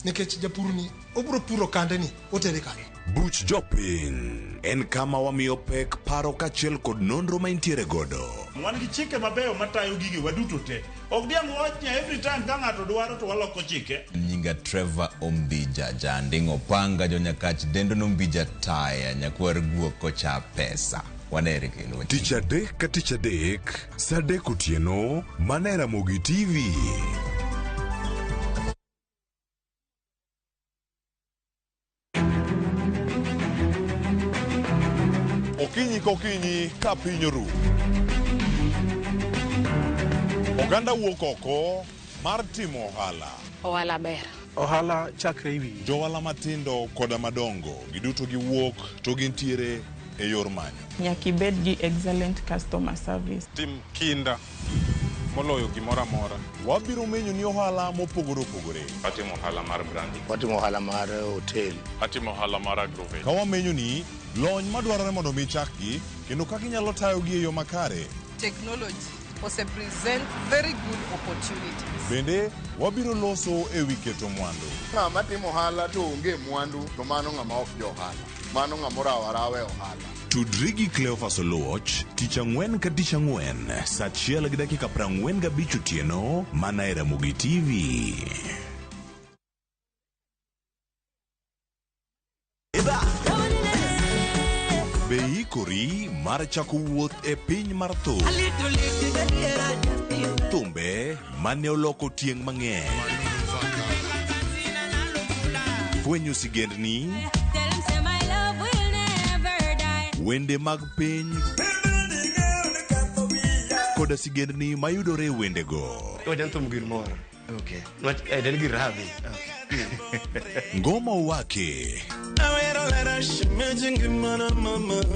Speaker 11: Nikech japur ni obiro puro kande ni otere kanye.
Speaker 8: Buch jopiny en kama wamiyo pek paro kaachiel kod nonro ma intiere godo.
Speaker 9: Wan gi chike mabeyo matayo gige waduto te. Ok diang' wach ni every time ka ng'ato dwaro to waloko chike.
Speaker 12: Nyinga Trevor Ombija, janding'o panga jonyakach dendo nombija taya nyakwar guok kocha pesa. Wanere kendo.
Speaker 8: Tich adek ka tich adek, sa 3 otieno, mana e Ramogi TV.
Speaker 9: Okinyi kokinyi ka piny oru. Oganda wuok oko mar timo ohala.
Speaker 5: Ohala ber.
Speaker 1: Ohala chakre e wiyi.
Speaker 9: Johala matindo koda madongo giduto giwuok to gintiere e yor manyo.
Speaker 13: Nyaka ibed gi excellent customer service.
Speaker 14: Tim kinda moloyo gimoro amora.
Speaker 9: Wabiro menyo ni ohala mopogore opogore.
Speaker 14: Atimo ohala mar branding.
Speaker 15: Watimo ohala mar hotel.
Speaker 14: Atimo ohala mar agrovet.
Speaker 9: Ka wamenyo ni lony madwarore mondo mi chakgi kendo kaka inyalo tayogi e yo makare.
Speaker 6: Technology ose present very good opportunities.
Speaker 9: Bende wabiro loso e wi keto mwandu.
Speaker 16: Ng'ama timo ohala to onge mwandu to mano ng'ama ok jo ohala. Mano ng'ama orawo arawa e ohala.
Speaker 8: Tudri gi Cleophas Oluoch tich ang'wen ka tich ang'wen sa 1:45 otieno mana e Ramogi TV. Be ikori mar chako wuoth e piny mar thum? Thumbe mane oloko tieng' mang'eny. Fwenyo sigendni, wende mag piny koda sigendni mayudore e wendego.
Speaker 17: Okay.
Speaker 8: Ngoma Owake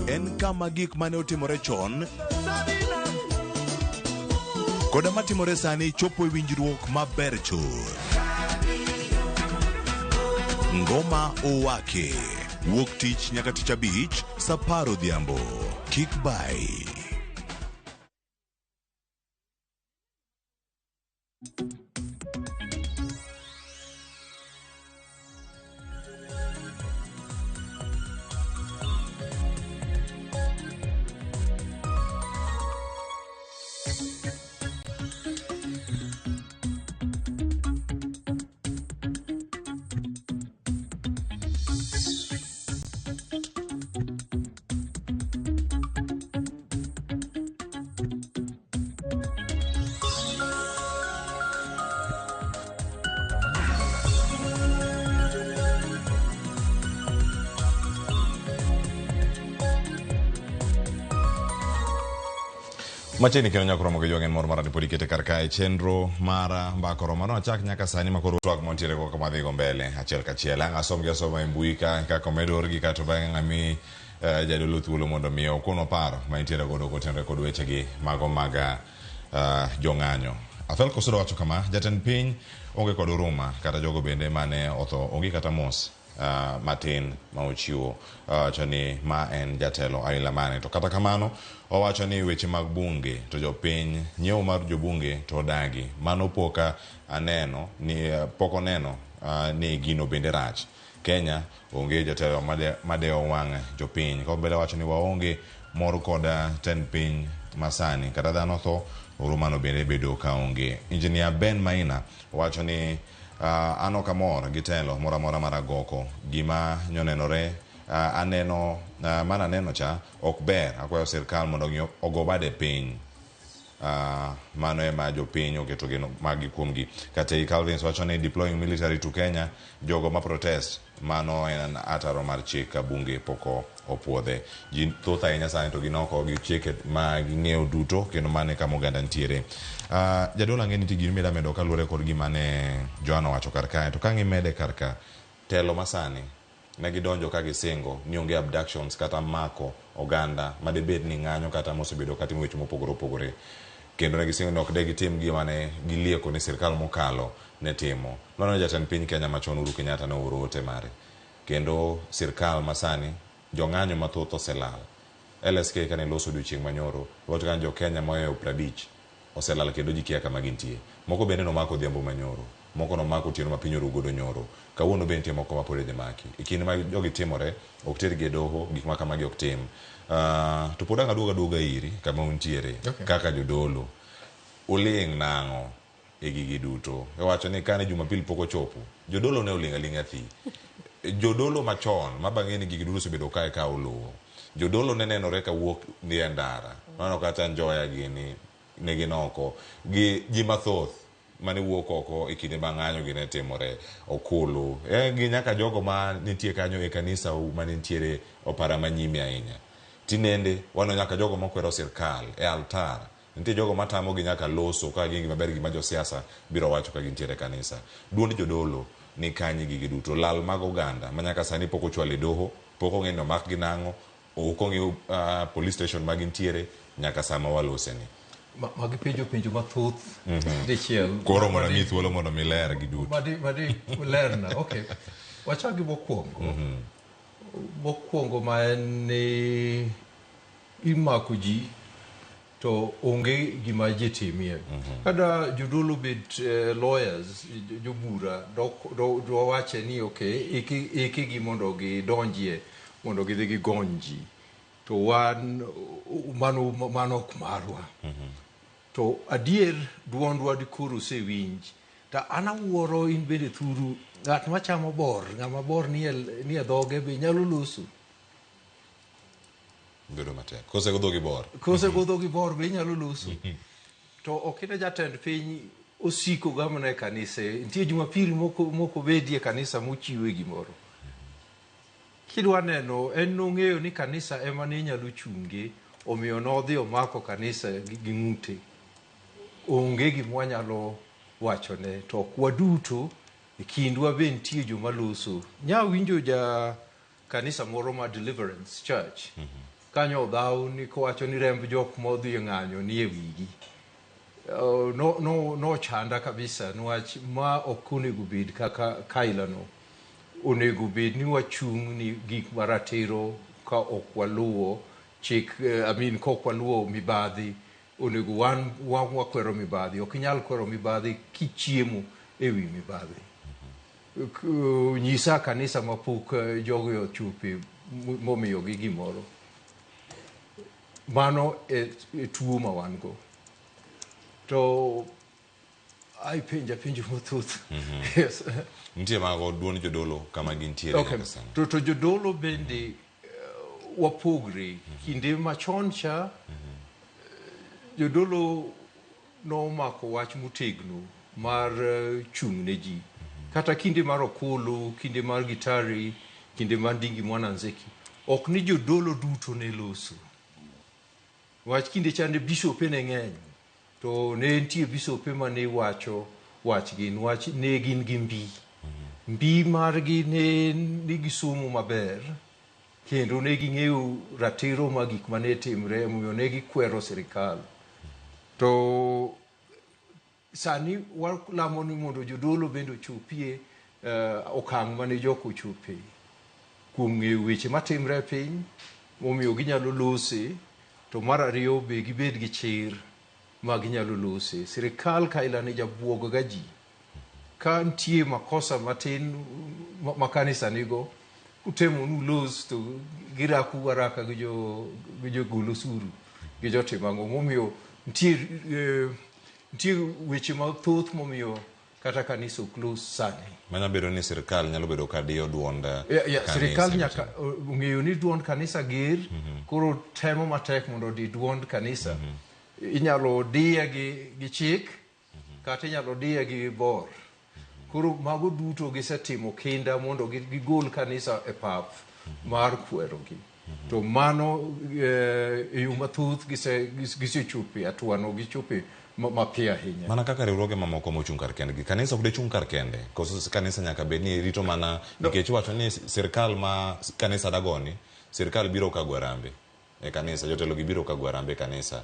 Speaker 8: en kama gik mane otimore chon koda matimore sani chopo e winjruok maber chuth. Ngoma Owake wuok tich nyaka tich abich sa 10 odhiambo. Kik bai.
Speaker 3: Machiegni kendo nyaka romo gi jwang' en mor mara ni pod ikete kar kae chenro mar mbaka oromo no achak nyaka sani makoro twak mantiere go kama dhigo mbele achiel kachiel. Ang' asom gi asoma e mbui ka kaka omed orgi kato bang'e ang' ami jadolo thuolo mondo mi okonwa paro ma entiere godo kotenore kod wechegi mago mag jong'anyo. Afel Kosudo wacho kama, jatend piny onge kod huruma kata jogo bende mane otho onge kata mos matin ma ochiwo owacho ni ma en jatelo aila mane. To kata kamano owacho ni weche mag bunge to jopiny nyiewo mar jobunge to odagi. Mano pok aneno ni pok oneno ni gino bende rach. Kenya onge jatelo madewo wang' jopiny. Kombele wacho ni waonge mor kod tend piny masani. Kata dhano tho, huruma no bende bedo kaonge. Engineer Ben Maina wacho ni an ok amor gi telo moro amora mar agoko. Gima nyonenore aneno mana neno cha ok ber. Akwayo sirkal mondo ogo bade piny. Mano ema jopiny oketo geno maggi kuomgi. Katei Calvins wacho ni deploying military to Kenya, jogo ma protest, mano en ataro mar chik ka bunge pok opuodhe. Ji thoth ahinya sani to gin oko gi chike ma ging'eyo duto kendo mano e kama oganda nitiere. Jadolo ang'e ni nitie gima ida medo kaluwore kod gima ne Joana owacho kar kae. To ka ang' imede kar ka, telo masani ne gidonjo ka gisingo ni onge abductions kata mako oganda madebed ni ng'anyo kata mosebedo katimo weche mopogore opogore. Kendo ne gisingo ni ok de gitim gima ne gilieko ni sirkal mokalo ne timo. Mano jatend piny Kenya machon Uhuru Kenyatta ne ooro ote mare. Kendo sirkal masani jong'anyo mathoth oselal. LSK kane loso odiochieng' manyoro, wacho ka jo Kenya mohewo 50 oselal kendo ji kia kama gintie. Moko bende nomako odhiambo manyoro, moko nomako otieno ma piny oru godo nyoro. Kawuono be nitie moko ma pod idhi maki. E kinde ma jogi timore, ok tergi e doho, gik ma kamagi ok tim. To pod ang' aduogo aduoga iri kama untiere kaka jodolo. Uling' nang'o e gigi duto? Iwacho ni kane Jumapil pok ochopo, jodolo ne oling' aling'a thi. Jodolo machon, ma bang'e ni gigi duto osebedo kae ka oluwo. Jodolo ne nenore ka wuok dhi e ndara. Mano kata Njoya gini ne gin oko. Gi ji mathoth mane wuok oko e kinde ma ng'anyo gi ne timore. Okulu. Gi nyaka jogo ma nitie kanyo e kanisa mane nitiere opara manyime ahinya. Tinende, waneno nyaka jogo makwero sirkal e altar. Nitie jogo matamo gi nyaka loso ka gin maber gima josiasa biro wacho ka gintiere e kanisa. Duond jodolo ni kanye gigi duto. Lal mag oganda ma nyaka sani pok ochwal e doho, pok ong'e ni omak gi nang'o, ok ong'e police station ma gintiere nyaka sama walose ni.
Speaker 4: Magi penjo penjo mathoth dichiel.
Speaker 3: Koro mondo mi thuolo mondo mi ler gi duto.
Speaker 4: Madi lerna. Okay. Wachak gi mokwongo. Mokwongo ma en ni imako ji to onge gima ji timie. Kata jodolo bet lawyers, jobura, dowache ni okay, ikigi mondo gidonjie, mondo gidhi gigony ji. To wan, mano ok marwa. To adier duondwa dikoro osewinj. To an awuoro in bende thuru, ng'at machamo bor, ng'ama bor nie dhoge be nyalo loso.
Speaker 3: Bedo matek. Kose go dhogi bor.
Speaker 4: Kose go dhogi bor be inyalo loso. To ok ine jatend piny osiko ga mana e kanise. Nitie Jumapili moko bedie e kanisa mochiwe gimoro. Kidwa neno, en nong'eyo ni kanisa ema ne nyalo chunge, omiyo nodhi omako kanisa gi ng'ute. Onge gima wanyalo wachone, to ok waduto, e kindwa be nitie joma loso. Nya winjo ja kanisa moro ma Deliverance Church. Kanyo odhaw ni kowacho ni remb jok modhi e ng'anyo ni e wigi. No chanda kabisa, niwach ma ok onego bed kaka kailano. Onego bed ni wachung' ni gik maratiro ka ok waluwo chik, I mean, ka ok waluwo mibadhi. Onego wan wakwero mibadhi. Ok inyal kwero mibadhi kichiemo e wi mibadhi. Nyisa kanisa mapok jogi ochope momiyogi gimoro. Mano e tuo ma wan go. To ai penja penjo mathoth. Yes.
Speaker 3: Nitie mago duond jodolo kama gintiere nyaka sani.
Speaker 4: To jodolo bende wapogre. Kinde machon cha, jodolo nomako wach motegno mar chung' ne ji. Kata kinde mar Okulu, kinde mar Gitari, kinde mar Ndingi Mwana Nzeki, ok ni jodolo duto ne loso. Wach kinde chande bishope ne ng'eny to ne nitie bishope mane wacho wachgi niwach ne gin gi mbi. Mbi margi ne nigi somo maber kendo ne ging'eyo ratiro ma gik mane timre omiyo ne gikwero sirikal. To sani walamo ni mondo jodolo bende ochopie okang' mane jok ochope kuom ng'eyo weche matimre e piny momiyo ginyalo lose to mar ariyo be gibed gi chir ma ginyalo lose. Sirikal kaila ni jabuog ga ji. Ka nitie makosa matin ma kanisa nigo, kutemo nulos to giraku araka gi jogol osuru gi jotim ang'o. Momiyo nitie weche mathoth momiyo kata kanisa ok los sani.
Speaker 3: Manyalo bedo ni sirikal nyalo bedo ka diyo duond kanisa.
Speaker 4: Sirikal nyaka ong'eyo ni duond kanisa ger, koro temo matek mondo odi duond kanisa. Inyalo diye gi chik, kata inyalo diye gi bor. Koro mago duto gisetimo kinda mondo gigol kanisa e pap mar kwerogi. To mano e yo mathoth gisechope atuano, gichope mapiyo ahinya.
Speaker 3: Mana kaka riwruoge mamoko mochung' kar kendgi, kanisa ok dechung' kar kende. Koso kanisa nyaka bed ni rito mana nikech iwacho ni sirikal ma kanisa dagoni, sirikal biro kago arambe e kanisa, jotelo gi biro kago arambe e kanisa.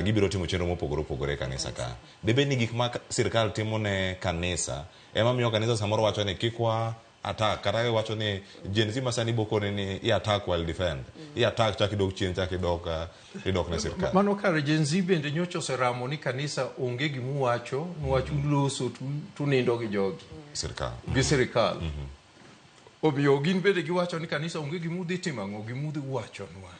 Speaker 3: Gibiro timo chenro mopogore opogore e kanisa ka. Debed ni gik ma sirikal timo ne kanisa ema miyo kanisa samoro wacho ni kik wa attack, kata wacho ni Gen Z masani bokone ni i attack while defend. I attack chak idok chien chak idok idok ne sirikal.
Speaker 4: Mano kare Gen Z bende nyocha oseramo ni kanisa onge gimuwacho, niwach uloso tunindo gi jogi.
Speaker 3: Sirikal.
Speaker 4: Gi sirikal. Omiyo gin bende giwacho ni kanisa onge gimudhi timo ang'o, gimudhi wachonwa.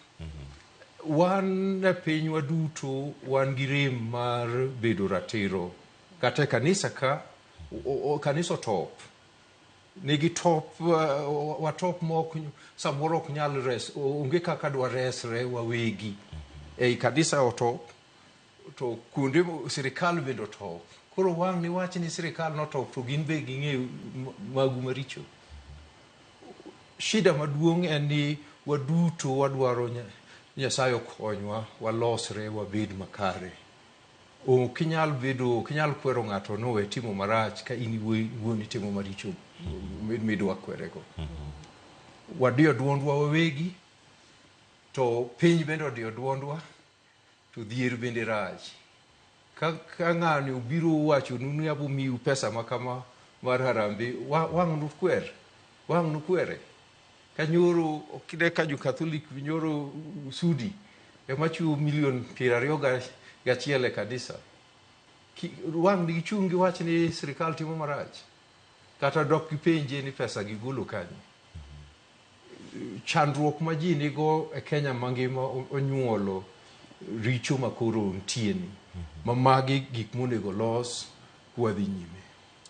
Speaker 4: Wan e pinywa duto wan gi rem mar bedo ratiro. Kata e kanisa ka, kanisa otop. Nigi top, watop mok samoro ok nyal res, onge kaka dwa resre wawegi. Ei kanisa otop, to kuonde sirikal bende otop. Koro wang' ni wach ni sirikal notop to gin be ging'eyo magu maricho. Shida maduong' en ni waduto wadwaro Nyasaye okonywa, walosre, wabed makare. Ok inyal bedo, ok inyal kwero ng'ato ni owe timo marach ka in iwuon itimo maricho midwa kwerego. Wadiyo duondwa wawegi, to piny bende odiyo duondwa, to dhier bende rach. Ka ng'ani obiro wachonu ni abo miu pesa ma kama mar harambee, wang' nukwer, wang' nukwere. Ka nyoro, okine ka jo Catholic nyoro Sudi ema chiwo milion 21 e kanisa. Wang' gichung' giwach ni sirikal timo marach. Kata dok gipenje ni pesa gigolo kanye. Chandruok ma ji nigo e Kenya mangima onyuolo richo makoro nitie ni. Ma magi gik monego los kwadhi nyime.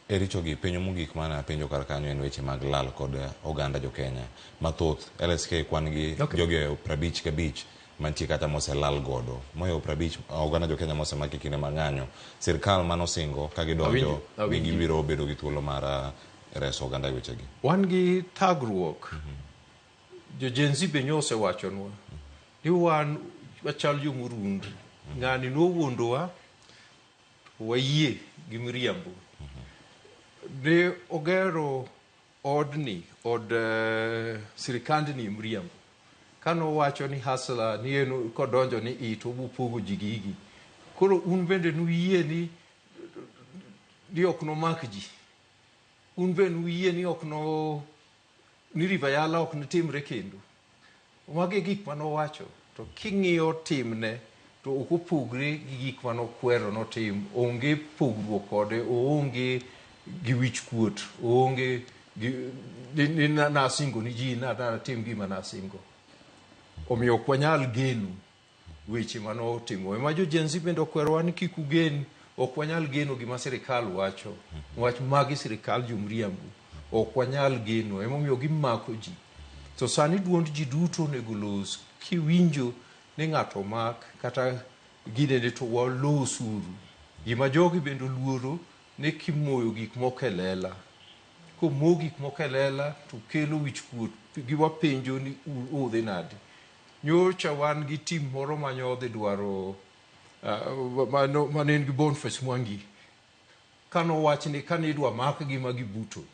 Speaker 3: E richo gi penjo mogik mana penjo kar kanyo en weche mag lal kod oganda jo Kenya mathoth. LSK kwan gi jogi 55 mantie kata moselal godo. Moyo 50 oganda jo Kenya mosemaki kinde mang'anyo. Sirkal manosingo ka gidonjo ni gibiro bedo gi thuolo mar reso oganda e wechegi.
Speaker 4: Wan gi thagruok. Jo Gen Z be nyosewachonwa ni wan wachal jomorund. Ng'ani nowuondowa wayie gi miriambo. Ne ogero odni, od sirikandni miriambo. Kanowacho ni hasla ni en kodonjo ni i to obopogo ji gigi. Koro un bende nuyie ni ok nomak ji. Un bende nuyie ni ok no ni River Yala ok notimre kendo. Magi e gik manowacho. To king'iyo timne to ok opogre gi gik manokwero notim. Onge pogruok kode, oonge gi wich kuot, oonge gi ni nasingo ni ji natim gima nasingo. Omiyo ok wanyal geno weche manotimo. Ema jo Gen Z bende okwerowa ni kik ugen, ok wanyal geno gima sirikal wacho. Wach magi sirikal jomriambo. Ok wanyal geno, emomiyo gimako ji. To sani duond ji duto onego los. Kiwinjo ni ng'ato omak kata ginene to walosuru. Gima jogi bende oluoro ni kimoyo gik moko e lela. Komo gik moko e lela to kelo wich kuot. Giwapenjo ni udhi nade. Nyocha wan gi team moro mane odhi dwaro mane en gi Boniface Mwangi. Kanowach ni kane idwa makgi ma gibuto.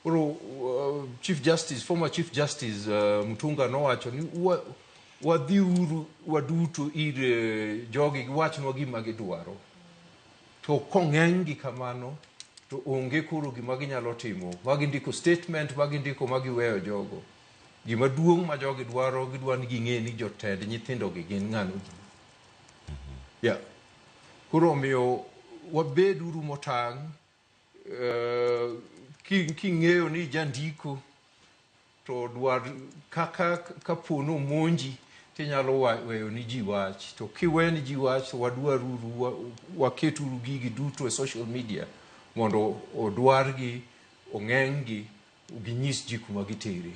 Speaker 4: Koro Chief Justice, former Chief Justice Mutunga nowacho ni wadhiuru waduto ir jogi giwachnwa gima gidwaro. To kong'eng' gi kamano to onge koro gima ginyalo timo. Ma gindiko statement, ma gindiko ma giweyo jogo. Gima duong' ma jogi dwaro, gidwa ni ging'e ni jotend nyithindo gi gin ng'ano. Yeah. Koro omiyo wabed uru motang' king'eyo ni jandiko to dwar kaka kapo nomonji tinyalo weyo ni ji wach to kiwe ni ji wach to wadwaruru waketuru gigi duto e social media mondo odwargi ong'eng'gi ginyis ji kuma gitere.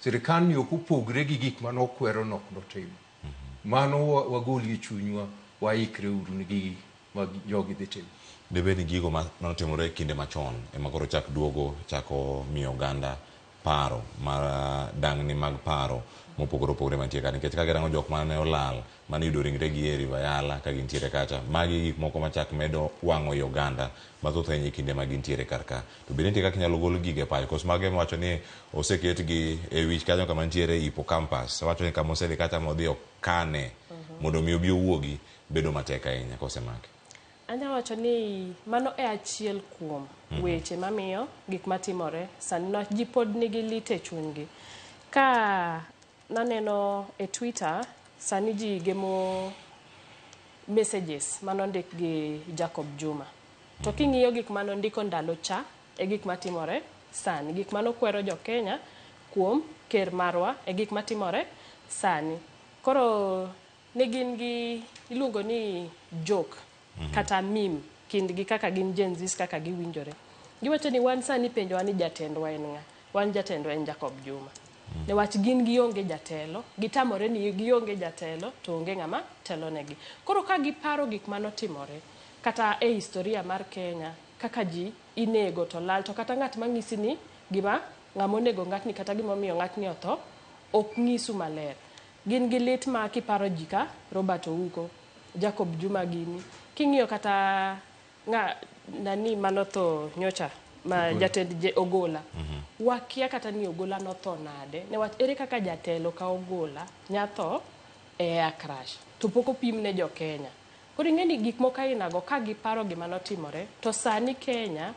Speaker 4: Sirikal ni ok opogre gi gik manokwero nok notimo. Mano wagolie chunywa waikre uru ni gigi ma jogi dhi timo.
Speaker 3: Dibed ni gigo manotimore kinde machon ema koro chak duogo chako miyo oganda paro mar dang'ni mag paro mopogore opogore mantie ka nikech ka girango jok mane olal mane yudo ringregi e River Yala ka gintiere kacha magi gik moko machak medo wang'o i oganda mathoth ahinya e kinde ma gintiere kar ka to bende nitie kaka inyalo gol gigo e pacho koso mago ema wacho ni oseketgi e wich kanyo kama nitiere hippocampus wacho ni kama osedhi kacha modhi okane mondo mi obi owuogi bedo matek ahinya kosemake.
Speaker 5: Anya wacho ni mano e achiel kuom weche mamiyo gik matimore sani no ji pod nigi lit e chunygi. Ka naneno e Twitter sani ji gemo messages manondik gi Jacob Juma. To king'iyo gik manondiko ndalo cha e gik matimore sani. Gik manokwero jo Kenya kuom ker marwa e gik matimore sani. Koro ne gin gi iluongo ni joke kata meme kindgi kaka gin Gen Zs kaka giwinjore. Giwacho ni wan sani penjowa ni jatendwa en ng'a? Wan jatendwa en Jacob Juma. Newach gin gionge jatelo, gitamore ni gionge jatelo to onge ng'ama telonegi. Koro ka giparo gik manotimore kata e historia mar Kenya kaka ji inego to lal to kata ng'at mang'isi ni gima ng'ama onego ng'atni kata gimomiyo ng'atni otho ok ng'isu maler. Gin gi lit ma kiparo ji ka Robert Ouko, Jacob Juma gini. King'iyo kata ng'a nani manotho nyocha ma jatend Ogola. Wakia kata ni Ogola notho nade. Newach ere kaka jatelo ka Ogola nyatho e air crash to pok opim ne jo Kenya. Koro ing'e ni gik moko ainago ka giparo gima notimore to sani Kenya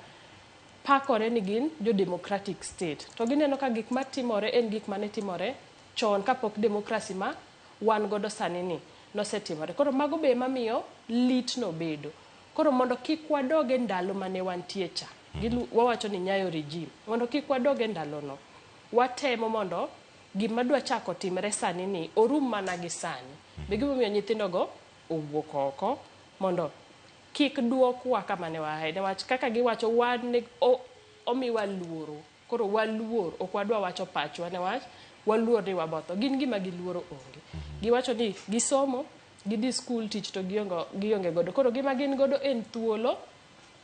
Speaker 5: pakore ni gin jo democratic state. To gineno ka gik matimore en gik mane timore chon kapok democracy ma wan godo sani ni nosetimore. Koro mago be mamiyo lit no bedo. Koro mondo kik wadog e ndalo mane wantie cha. Wawacho ni Nyayo regime. Mondo kik wadog e ndalono. Watemo mondo gima dwa chako timre sani ni orum mana gi sani. Be gimomiyo nyithindogo owuok oko mondo kik duokwa kama ne waaye. Newach kaka giwacho wan omiwa luoro. Koro waluor, ok wadwa wacho pachwa newach waluor ni wabotho. Gin gima giluoro onge. Giwacho ni gisomo, gidhi skul tich to gionge godo. Koro gima gin godo en thuolo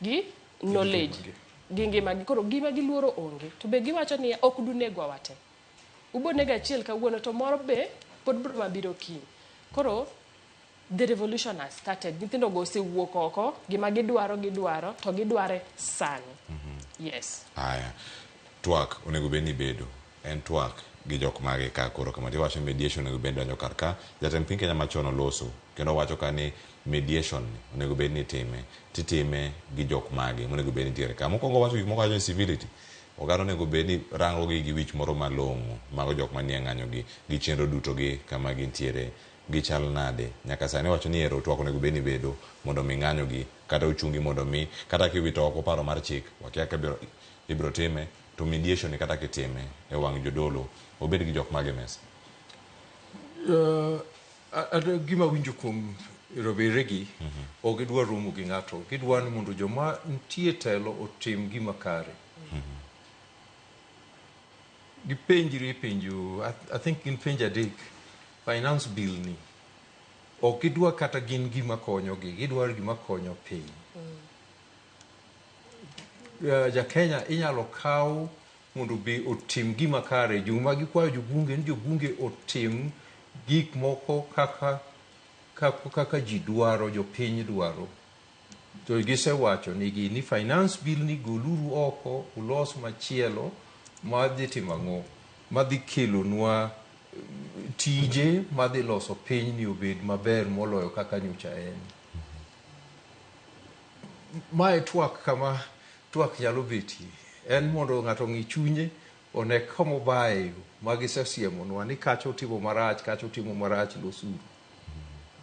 Speaker 5: gi knowledge gi ngimagi. Koro gima giluoro onge. To be giwacho ni ok dunegwa wate. Ubo nego achiel kawuono to moro be pod biro mabiro kiny. Koro the revolution has started. Nyithindo go osewuok oko, gima gidwaro gidwaro to gidware sani. Yes.
Speaker 3: Aya. Twak onego bed ni bedo. En twak gi jok mage ka koro kama tiwacho mediation onego bed donjo kar ka. Jatend piny Kenya machon oloso kendo owacho ka ni mediation ni onego bed ni itime. Titime gi jok mage monego bed ni nitiere ka. Mokwongo owacho gik moko wacho ni civility. Oganda onego bed ni rango gi gi wich moro malong'o. Mago jok manie ng'anyo gi gi chenro duto gi kama gintiere gichal nade. Nyaka sani wacho ni ero twak onego bed ni bedo mondo mi ng'anyo gi kata ochungi mondo mi kata kiwito oko paro mar chik wakia ka ibiro time to mediation ni kata kitime e wang' jodolo obed gi jok mage mesa.
Speaker 4: Gima winjo kuom roweregi ok gidwa romo gi ng'ato gidwa ni mondo joma nitie telo otim gima kare. Gipenjre penjo I think gin penjo adek finance bill ni ok gidwa kata gin gima konyogi gidwaro gima konyo piny. Ja Kenya inyalo kaw mondo be otim gima kare joma gikwayo jobunge ni jobunge otim gik moko kaka kaka, kaka ji dwaro, jopiny dwaro. To gisewacho nigi ni finance bill ni goluru oko ulos machielo madhi timo ang'o madhi kelonwa tije madhi loso pinyni obed maber moloyo kaka nyocha en. Mae twak kama twak nyalo betie en mondo ng'ato ong'i chunye one komobaye yo ma gisesiemonwa ni kacha otimo marach kacha otimo marach losuru.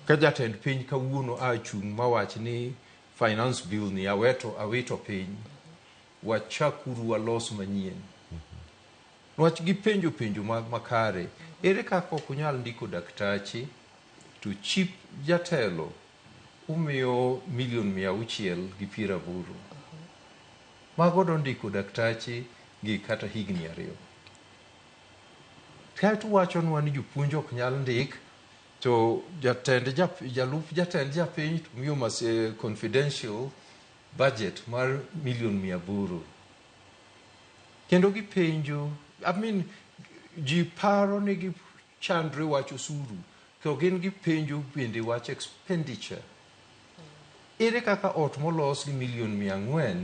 Speaker 4: Ka jatend piny kawuono a chung' mawach ni finance bill ni aweto awito piny wachakuru walos manyien. Nwach gipenjo penjo makare ere kaka ok unyal ndiko daktache to chip jatelo umiyo milion 680 mago dondiko daktache gi kata higni 2. Kaeto uwachonwa ni jopuonj ok nyal ndik to jatend jalup jatend japiny to miyo mas confidential budget mar milion 800. Kendo gipenjo, I mean, ji paro ni gichandre wach osuru to gin gipenjo bende wach expenditure. Ere kaka ot molos gi milion 400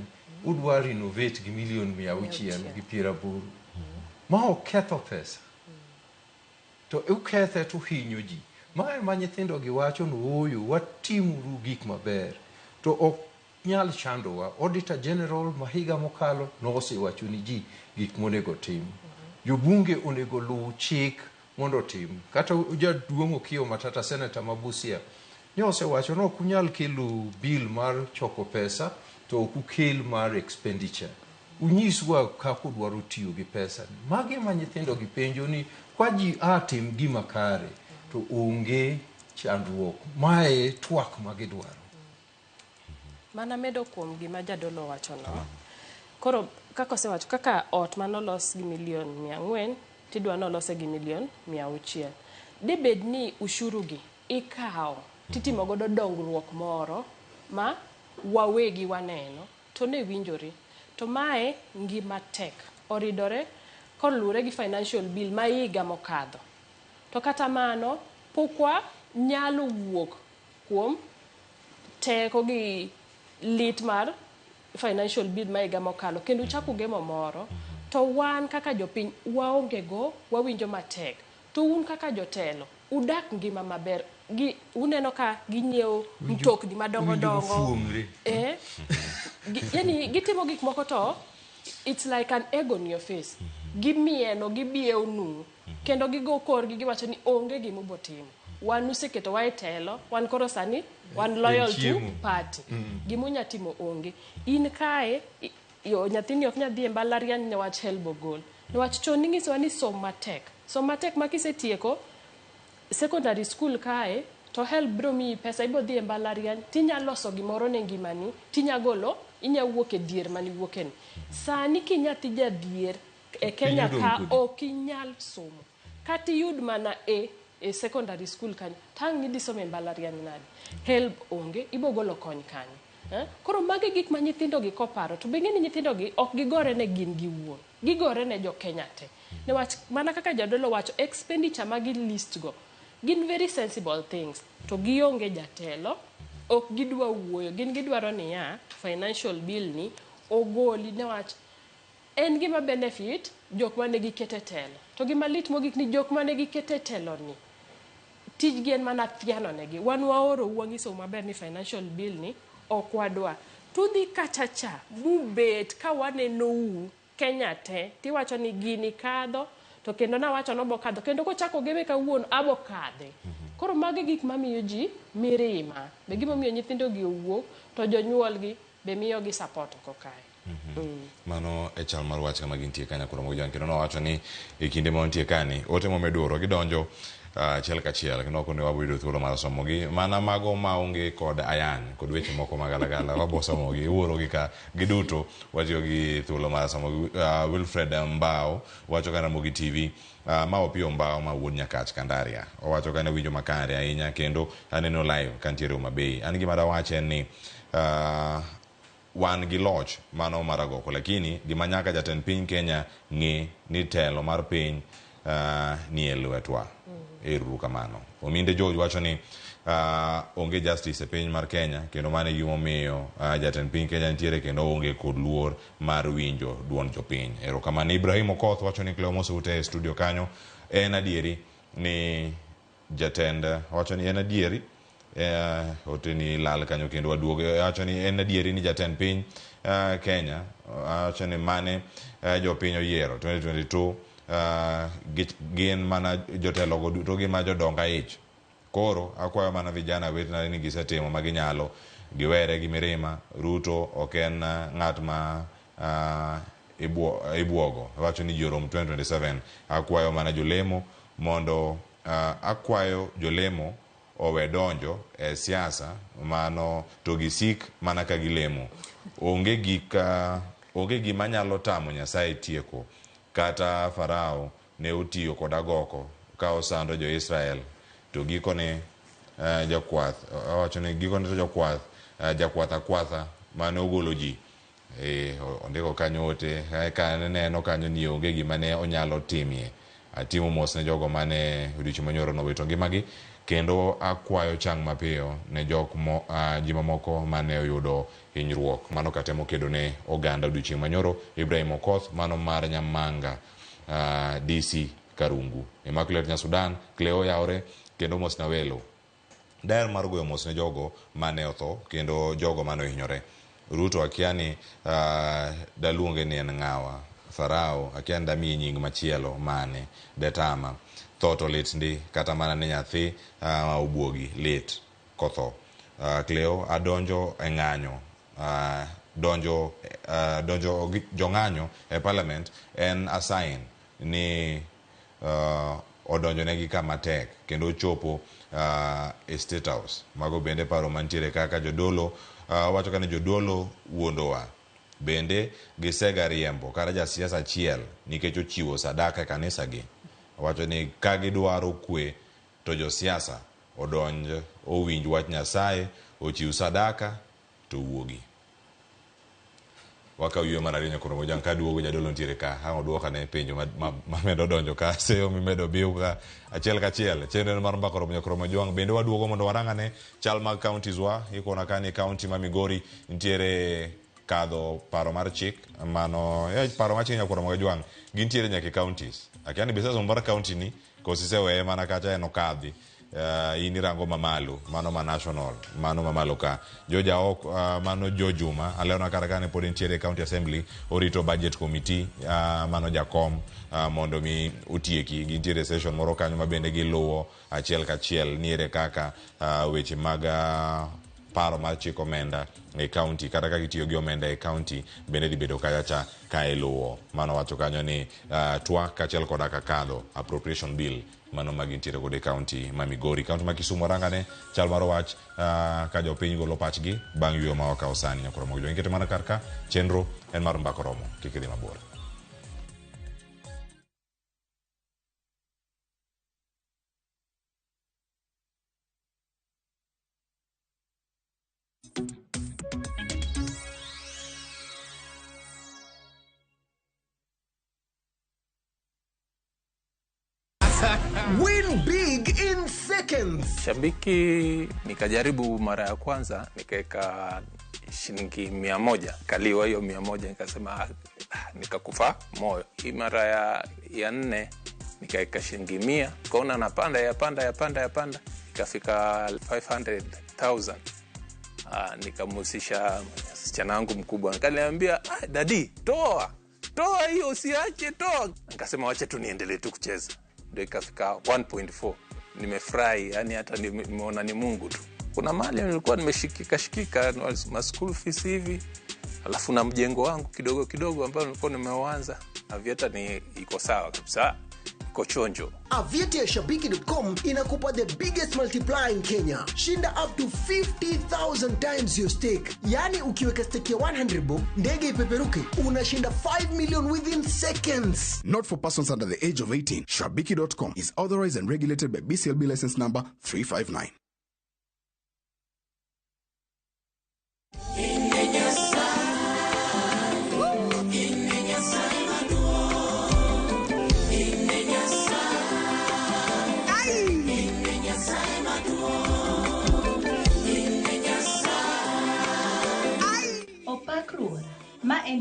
Speaker 4: udwa renovate gi milion 680? Ma ok ketho pesa. To ukethe to uhinyo ji. Ma ema nyithindo gi wacho ni ooyo watimuru gik maber. To ok nyal chandowa. Auditor General ma higa mokalo nosewacho ni ji gik monego tim. Jobunge onego luw chik mondo otim. Kata jaduong' Okiyo Matata, senator ma Busia, ne osewacho ni ok unyal kelo bill mar choko pesa to ok ukel mar expenditure. Unyiswa kaka udwaro tiyo gi pesa. Magi ema nyithindo gi penjo ni kwa ji a tim gima kare to onge chandruok. Mae twak ma gidwaro.
Speaker 5: Mana medo kuom gima jadolo wachono. Koro kaka osewacho kaka ot manolos gi milion 400 tidwa nolose gi milion 600. Dibed ni ushuru gi ikawo titimo godo dongruok moro ma wawegi waneno to ne winjore. To mae ngima tek oridore koluwore gi financial bill ma higa mokadho. To kata mano pok wanyalo wuok kuom teko gi lit mar financial bill ma higa mokalo kendo uchako ugemo moro to wan kaka jopiny waonge go wawinjo matek to un kaka jotelo udak ngima maber gi uneno ka ginyiewo mtokni madongo dongo yani gitimo gik moko to it's like an egg on your face. Gimieno gibiewo nu kendo gigo korgi giwacho ni onge gima ubotimo. Wan useketowa e telo, wan koro sani wan loyal to party. Gimunya timo onge. In kae nyathini ok nyal dhi e mbalariany niwach HELB ogol. Niwach chon ninyisowa ni som matek. Som matek ma kisetieko secondary school kae to HELB biro miyi pesa ibo dhi e mbalariany tinya loso gimoro ne ngimani tinya golo inya wuok e dhier maniwuokeni. Sani kinyathi jadhier e Kenya ka ok inyal somo. Kata iyud mana e secondary school kanyo tang' nidhi somo e mbalariany nade. HELB onge ibo golo kony kanyo. Koro magi gik ma nyithindo gi koparo to be ing'e ni nyithindo gi ok gigore ne gin giwuon. Gigore ne jo Kenya te. Niwach mana kaka jadolo wacho expenditure ma gi list go gin very sensible things to gionge jatelo ok gidwa wuoyo gin gidwaro niya financial bill ni ogoli niwach en gima benefit jok mane gikete telo. To gima lit mogik ni jok mane gikete telo ni tijgi en mana thiano negi. Wan waorou wanyisou maber ni financial bill ni ok wadwa. Tudhi kachacha mubet ka wanenou Kenya te tiwacho ni gini kadho to kendo nawacho nobo kadho kendo kochako geme kawuono abo kadhe. Koro magi gik mamiyo ji mirima. Be gimomiyo nyithindo gi owuok to jonyuolgi be miyogi support oko kae.
Speaker 3: Mano e chal mar wach kama gintie kanyo koro Ramogi kendo nowacho ni e kinde ma wantie kani ote momedo oro gidonjo achiel kachiel kendo ok onego wabo yudo thuolo mar somogi mana mago maonge kod ayany kod weche moko magalagala wabo somogi iwuorogi ka giduto watiyo gi thuolo mar somogi. Wilfred Mbao wacho ka Ramogi TV ma Opiyo Mbao ma wuod Nyakach Kandaria owacho ka ne winjo makare ahinya kendo aneno live kantiere Homa Bay. An gima dawach en ni wan gi loch mano mar agoko lakini gima nyaka jatend piny Kenya ng'e ni telo mar piny nie lwetwa. Ero kamano. Ominde George wacho ni onge justice e piny mar Kenya kendo mano e gimomiyo jatend piny Kenya nitiere kendo onge kod luor mar winjo duond jopiny. Erokamano. Ibrahim Okoth wacho ni Cleo Mosute e studio kanyo en adieri ni jatend wacho ni en adieri oteni lal kanyo kendo waduogo wacho ni en adieri ni jatend piny Kenya wacho ni mane jopiny oyiero 2022 gin mana jotelogo duto gin mana jodong aich. Koro akwayo mana vijana wetena ni gisetimo ma ginyalo giwere gi mirima. Ruto ok en ng'at ma ibuogo. Wacho ni ji orom 2027. Akwayo mana jolemo mondo akwayo jolemo owe donjo e siasa mano to gisik mana ka gilemo. Onge gima nyalo tamo Nyasaye tieko. Kata Farao ne otiyo kod agoko ka osando jo-Israel to gikone jakwath owacho ni gikone to jokwath jakwath akwatha mane ogolo ji. Ondiko kanyo ote ka neno kanyo ni onge gima ne onyalo timie. Atimo mos ne jogo mane odiochieng' manyoro nowito ngimagi kendo akwayo chang mapiyo ne jok mo, ji mamoko mane oyudo hinyruok. Mano katemo kedo ne oganda odiochieng' manyoro. Ibrahim Okoth mano mar Nyamanga DC Karungu. Immaculate Nyasudan, Cleo Yaore kendo mos na welo. Daher mar goyo mos ne jogo mane otho kendo jogo mane ohinyore. Ruto akia ni daluonge ni en ng'awa. Farao akia ni damiye nying machielo mane detama. Tho to lit ndi kata mana ne nyathi ma obuogi lit kotho. Cleo adonjo e ng'anyo donjo jong'anyo e parliament en a sign ni odonjo negi kama tek kendo ochopo e State House. Mago bende paro mantiere kaka jodolo wacho ka ni jodolo wuondowa. Bende gisega riembo kata jasiasa achiel nikech ochiwo sadaka e kanisa gi. Wacho ni ka gidwaro kwe to josiasa odonj owinj wach Nyasaye, ochiw sadaka to wuogi. Wakaw yweyo mar ariyo nyakoro mojang ka duogo jadolo nitiere ka ang' oduoka ne penjo ma medo donjo ka seyo mimedo biw ka achiel kachiel. Chenro mar mbaka oromo nyakoro mojwang' bende waduogo mondo warang ane chal mag counties wa. Ikona ka ni county ma Migori nitiere kadho paro mar chik mano paro mar chik nyakoro mojwang' gintiere nyaka e counties. Akia ni be mar county ni koso iseweye mana kacha en okadhi. In irango mamalo mano ma national mano mamalo ka joja ok mano jo Juma alewna kar kane pod entiere county assembly orito budget committee mano jakom mondo mi otieki. Gintiere session moro kanyo ma bende giluwo achiel kachiel niere kaka weche mag paro mar chik omenda e county kata ka gitiyo gi omenda e county bende dhi bedo kacha cha ka iluwo. Mano wacho kanyo ni twak kaachiel koda ka kadho appropriation bill mano ma gintiere godo e county ma Migori. County ma Kisumu warangane chal mar wach ka jopiny golo pachgi bang' yweyo ma wakawo sani nyakoro mogo jowinjo mana kar ka chenro en mar mbaka oromo kik idhi mabor.
Speaker 18: Win big in seconds.
Speaker 19: Shabiki nikajaribu mara ya kwanza nikaweka shilingi 100, kaliwa hiyo 100, nikasema nikakufa moyo. Hii mara ya nne nikaweka shilingi 100, kaona napanda yapanda yapanda yapanda, ikafika 500,000. Nikamhusisha msichana wangu mkubwa, nikaniambia daddy, toa toa hiyo, usiache, toa. Nikasema wacha tu niendelee tu kucheza, ndio ikafika 1.4. Nimefurahi, yani hata nimeona ni Mungu tu. Kuna mali nilikuwa nimeshikika shikika ma school fees hivi, alafu na mjengo wangu kidogo kidogo ambao nilikuwa nimeuanza. Aviator ni iko sawa kabisa, iko chonjo.
Speaker 18: Aviator ya Shabiki.com inakupa the biggest multiplier in Kenya. Shinda up to 50,000 times your stake. Yani ukiweka stake ya 100 bob, ndege ipeperuke, unashinda 5 million within seconds.
Speaker 20: Not for persons under the age of 18. Shabiki.com is authorized and regulated by BCLB license number 359.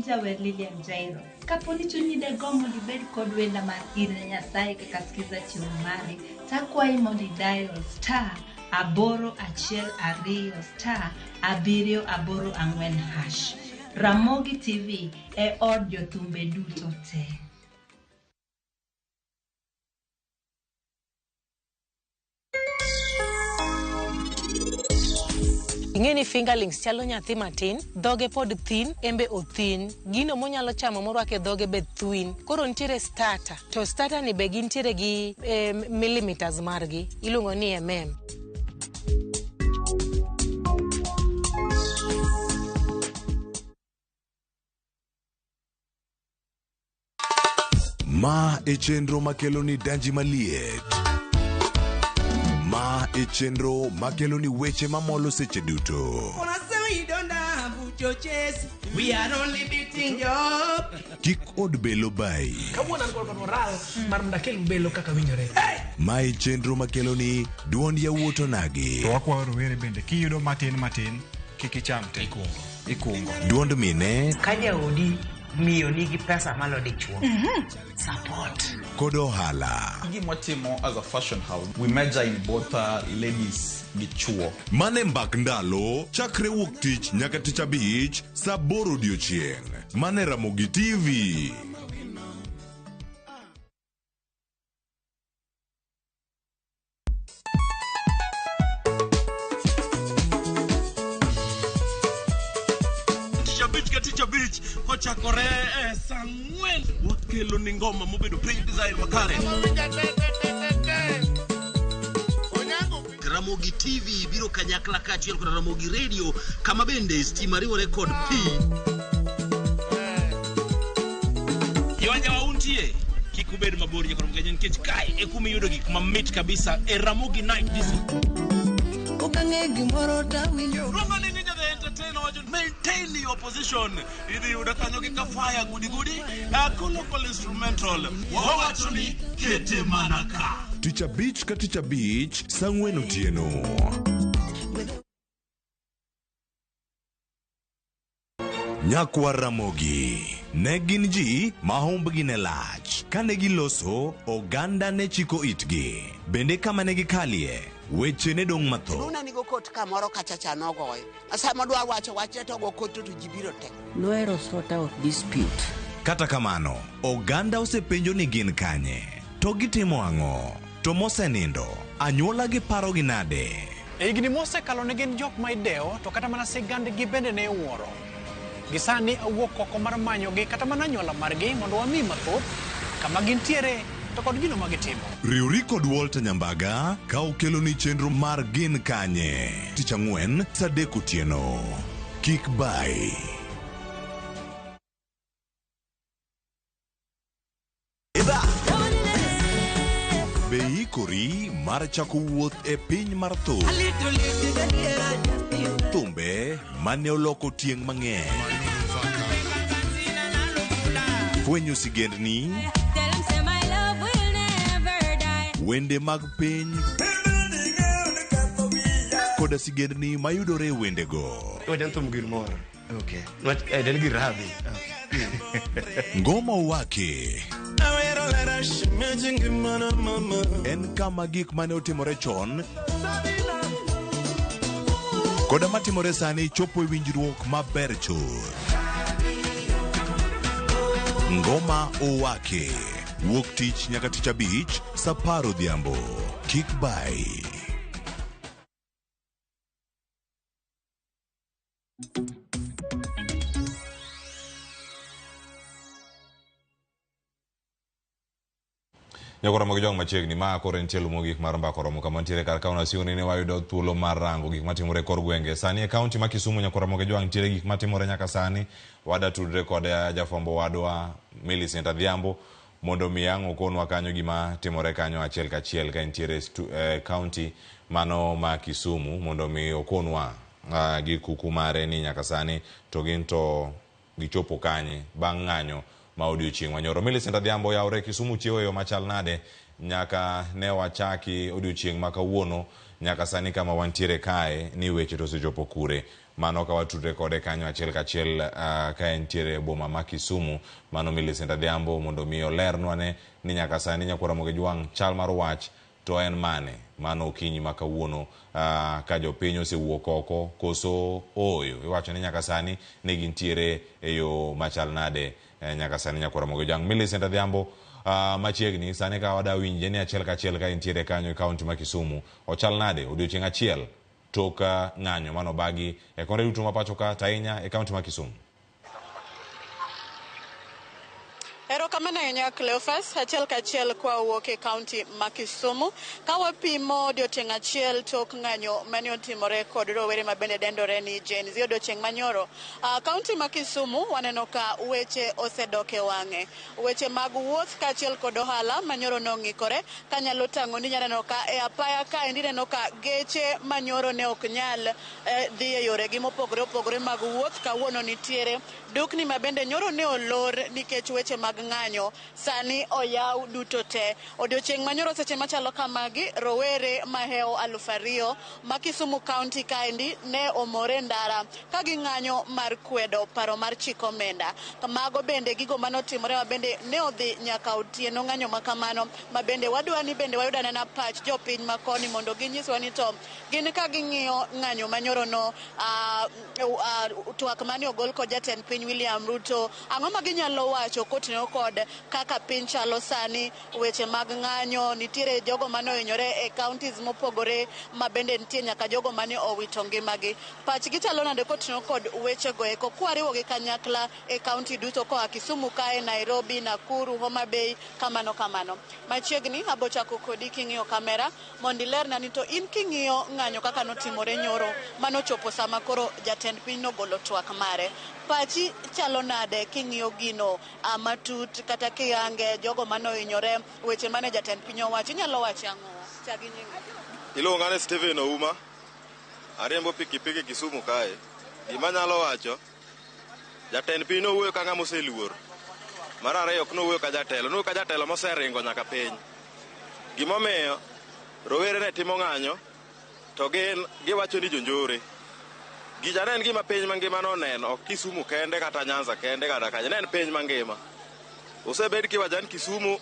Speaker 21: jawer Lilian Jairo. Kapo ni chunyi de gombo mondo ibed kod wenda mar Ir ne Nyasaye kaka skiza chiwo mari, takwayi mondo idial *812*784#. Ramogi TV e od jothumbe duto te.
Speaker 22: Ing'e ni fingerlings chalo nyathi matin, dhoge pod thin, embe othin. Gino monyalo chamo morwako e dhoge be thwin. Koro nitiere starter, to starter ni be gintiere gi millimeters margi, iluongo ni mm.
Speaker 8: Ma e chenro makelo ni danji maliet. Ma e chenro makelo ni weche mamolo seche duto.
Speaker 23: We are only beating you up.
Speaker 8: Kik od belo bai.
Speaker 23: Kawuono an kod moral mar mondo akel belo kaka winjore.
Speaker 8: Ma e chenro makelo ni duond yawuot onagi.
Speaker 24: To wakwayo rowere bende kiyudo matin matin kik icham te. Ikungo.
Speaker 8: Duond mine
Speaker 25: Ka jaodi miyo nigi pesa malo dichuo. Support.
Speaker 8: Kod ohala.
Speaker 26: Gima watimo as a fashion house, we major in both ladies gi chuo.
Speaker 8: Mane mbak ndalo chakre wuok tich nyaka tich abich saa aboro odiochieng'. Mane Ramogi TV.
Speaker 27: Tich abich ka tich abich kochakore e saa ang'wen wakelo ni ngoma mobedo piny design makare.
Speaker 28: Ramogi TV biro kanyakla kaachiel kod Ramogi Radio kama bende stima riwore kod pi.
Speaker 27: Kiwanja wa untie kik ubed mabor nyaka Ramogi nikech kae e kuma iyudo gik mamit kabisa e Ramogi Night Disco.
Speaker 23: Ok ang'e gimoro tawinjo.
Speaker 27: Luongo ni Ninja the Entertainer wacho maintain your position. Idhi yudo kanyo gi kafaya gudi gudi, local instrumental. Wawacho ni kete mana ka.
Speaker 8: Tich abich ka tich abich saa ang'wen otieno. Nyakwar Ramogi ne gin ji ma humbgi ne lach. Kane giloso, oganda ne chiko itgi. Bende kama ne gikalie, weche ne dong' mathoth.
Speaker 29: Luna nigo kot kamoro kacha cha nogoyo. Sama dwa wacho wachne to go kot to ji biro te.
Speaker 25: Nohero sort out dispute.
Speaker 8: Kata kamano, oganda osepenjo ni gin kanye, to gitimo ang'o, to mosenindo, anyuola gi parogi nade?
Speaker 30: E higni mosekalo ne gin jok ma idewo to kata mana sigandgi bende ne iwuoro. Gi sani awuok oko mar manyogi kata mana anyuola margi mondo wami mathoth kama gintiere to kod gino ma gitimo.
Speaker 8: Riwri kod Walter Nyambaga ka okeloni chenro mar Gin Kanye. Tich ang'wen saa adek otieno. Kik bai. Be iikori mar chako wuoth e piny mar thum? Thumbe mane oloko tieng' mang'eny. Fwenyo sigendni, wende mag piny koda sigendni mayudore e wendego.
Speaker 17: Wajan thum gir mor. Okay. Nwach en gir radhi.
Speaker 8: Ngoma Owaki en kama gik mane otimore chon koda matimore sani chopo e winjruok maber chuth. Ngoma Owaki wuok tich nyaka tich abich saa apar odhiambo. Kik bai.
Speaker 3: Nyakoro mag jong machiegni ma koro en tielo mogik mar mbaka oromo kama ntiere kar kauna sioni ne wayudo thuolo mar rango gik matimore e kor gwenge. Sani e kaunti ma Kisumu nyakoro mag jwang' ntiere gik matimore nyaka sani. Wada tudre kod jafwambo wadwa Millicent Adhiambo mondo mi ang' okonwa kanyo gima timore kanyo achiel kachiel ka entiere kaunti mano ma Kisumu mondo mi okonwa gi kuku mare ni nyaka sani to gin to gichopo kanye bang' ng'anyo ma odiochieng' manyoro. Millicent Adhiambo yawre Kisumu chiewo e yo machal nade nyaka ne wachaki odiochieng' ma kawuono nyaka sani kama wantiere kae ni weche to osechopo kure. Mano ka watudre kode kanyo achiel kachiel ka entiere e boma ma Kisumu, mano Millicent Adhiambo, mondo mi olernwa ne ni nyaka sani nyakwar Ramogi Jwang' chal mar wach to en mane. Mano okinyi ma kawuono ka jopiny osewuok oko koso ooyo. Iwacho ni nyaka sani ne gintiere e yo machal nade nyaka sani nyakwar Ramogi Jwang'. Millicent Adhiambo, machiegni sani ka wada winje ni achiel kachiel ka entiere kanyo e kaunti ma Kisumu, ochal nade odiochieng' achiel tok ng'anyo manobagi e konde duto ma pacho ka to ahinya e kaunti ma Kisumu?
Speaker 1: Erokamano ahinya Cleophas, achiel kachiel kwa wuok e kaunti ma Kisumu. Ka wapimo odiochieng' achiel tok ng'anyo mane otimore kod rowere ma bende dendore ni Gen Z odiochieng' manyoro. Kaunti ma Kisumu waneno ka weche osedok e wang'e. Weche mag wuoth kaachiel kod ohala manyoro nong'ikore kanyalo tang'o ni nyaneno ka e apaya kaendi ineno ka geche manyoro ne ok nyal dhi e yoregi mopogore opogore mag wuoth. Kawuono nitiere dukni ma bende nyoro ne olor nikech weche mag ng'anyo sani oyaw duto te. Odiochieng' manyoro seche machalo kamagi, rowere mahewo 2000 ma Kisumu County kaendi ne omore ndara ka ging'anyo mar kwedo paro mar chik omenda. Mago bende gigo manotimore ma bende ne odhi nyaka otieno ng'anyo makamano, ma bende wadwa ni bende wayud anena pach jopiny makoni mondo ginyiswa ni to gin ka ging'iyo ng'anyo manyoro no, twak mane ogol kod jatend piny William Ruto, ang'o ma ginyalo wacho kotenore kod kaka piny chalo sani, weche mag ng'anyo, nitiere jogo mane ohinyore e counties mopogore ma bende nitie nyaka jogo mane owito ngimagi. Pachgi chalo nade kotenore kod wechego eko kwariwogi kanyakla e county duto koa Kisumu kae, Nairobi, Nakuru, Homa Bay, kamano kamano. Machiegni abo chako kodi king'iyo kamera mondo ilerna ni to in king'iyo ng'anyo kaka notimore nyoro manochopo sama koro jatend piny nogolo twak mare. Pachi chalo nade king'iyo gino matut kata kiyange jogo manohinyore, weche mane jatend piny owacho, inyalo wacho ang'o? Chak gi nyingi.
Speaker 2: Iluonga ni Steven Ouma, ariembo pikipiki Kisumu kae. Gima anyalo wacho, jatend piny nowuoyo ka ng'ama oseluor. Mar ariyo ok nowuoyo ka jatelo, nowuoyo ka jatelo moseringo nyaka piny. Gimomiyo rowere ne timo ng'anyo to gin giwacho ni jonjore. Gicha ne en gima piny mangima noneno, ok Kisumu kende kata Nyanza kende kata kanye, ne en piny mangima. Osebed kiwacho ni Kisumu,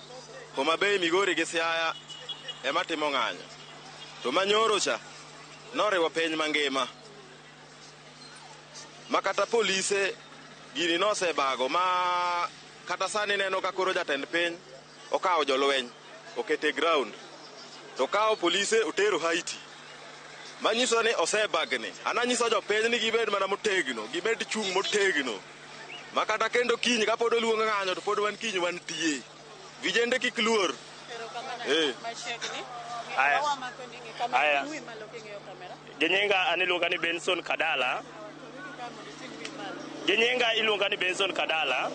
Speaker 2: Homa Bay, Migori gi Siaya ema timo ng'anyo. To manyoro cha noriwo piny mangima. Ma kata polise gini nosebago ma kata sani neno ka koro jatend piny okawo jolweny okete ground to kawo polise otero Haiti. Manyiso ni osebagni. An anyiso jopiny ni gibed mana motegno, gibed chung' motegno. Ma kata kendo kiny kapod oluong ng'anyo to pod wan kiny wantie. Vijende kik luor.
Speaker 6: Aya. Aya. Ginyinga an iluonga ni Benson Kadala. Ginyinga iluonga ni Benson Kadala.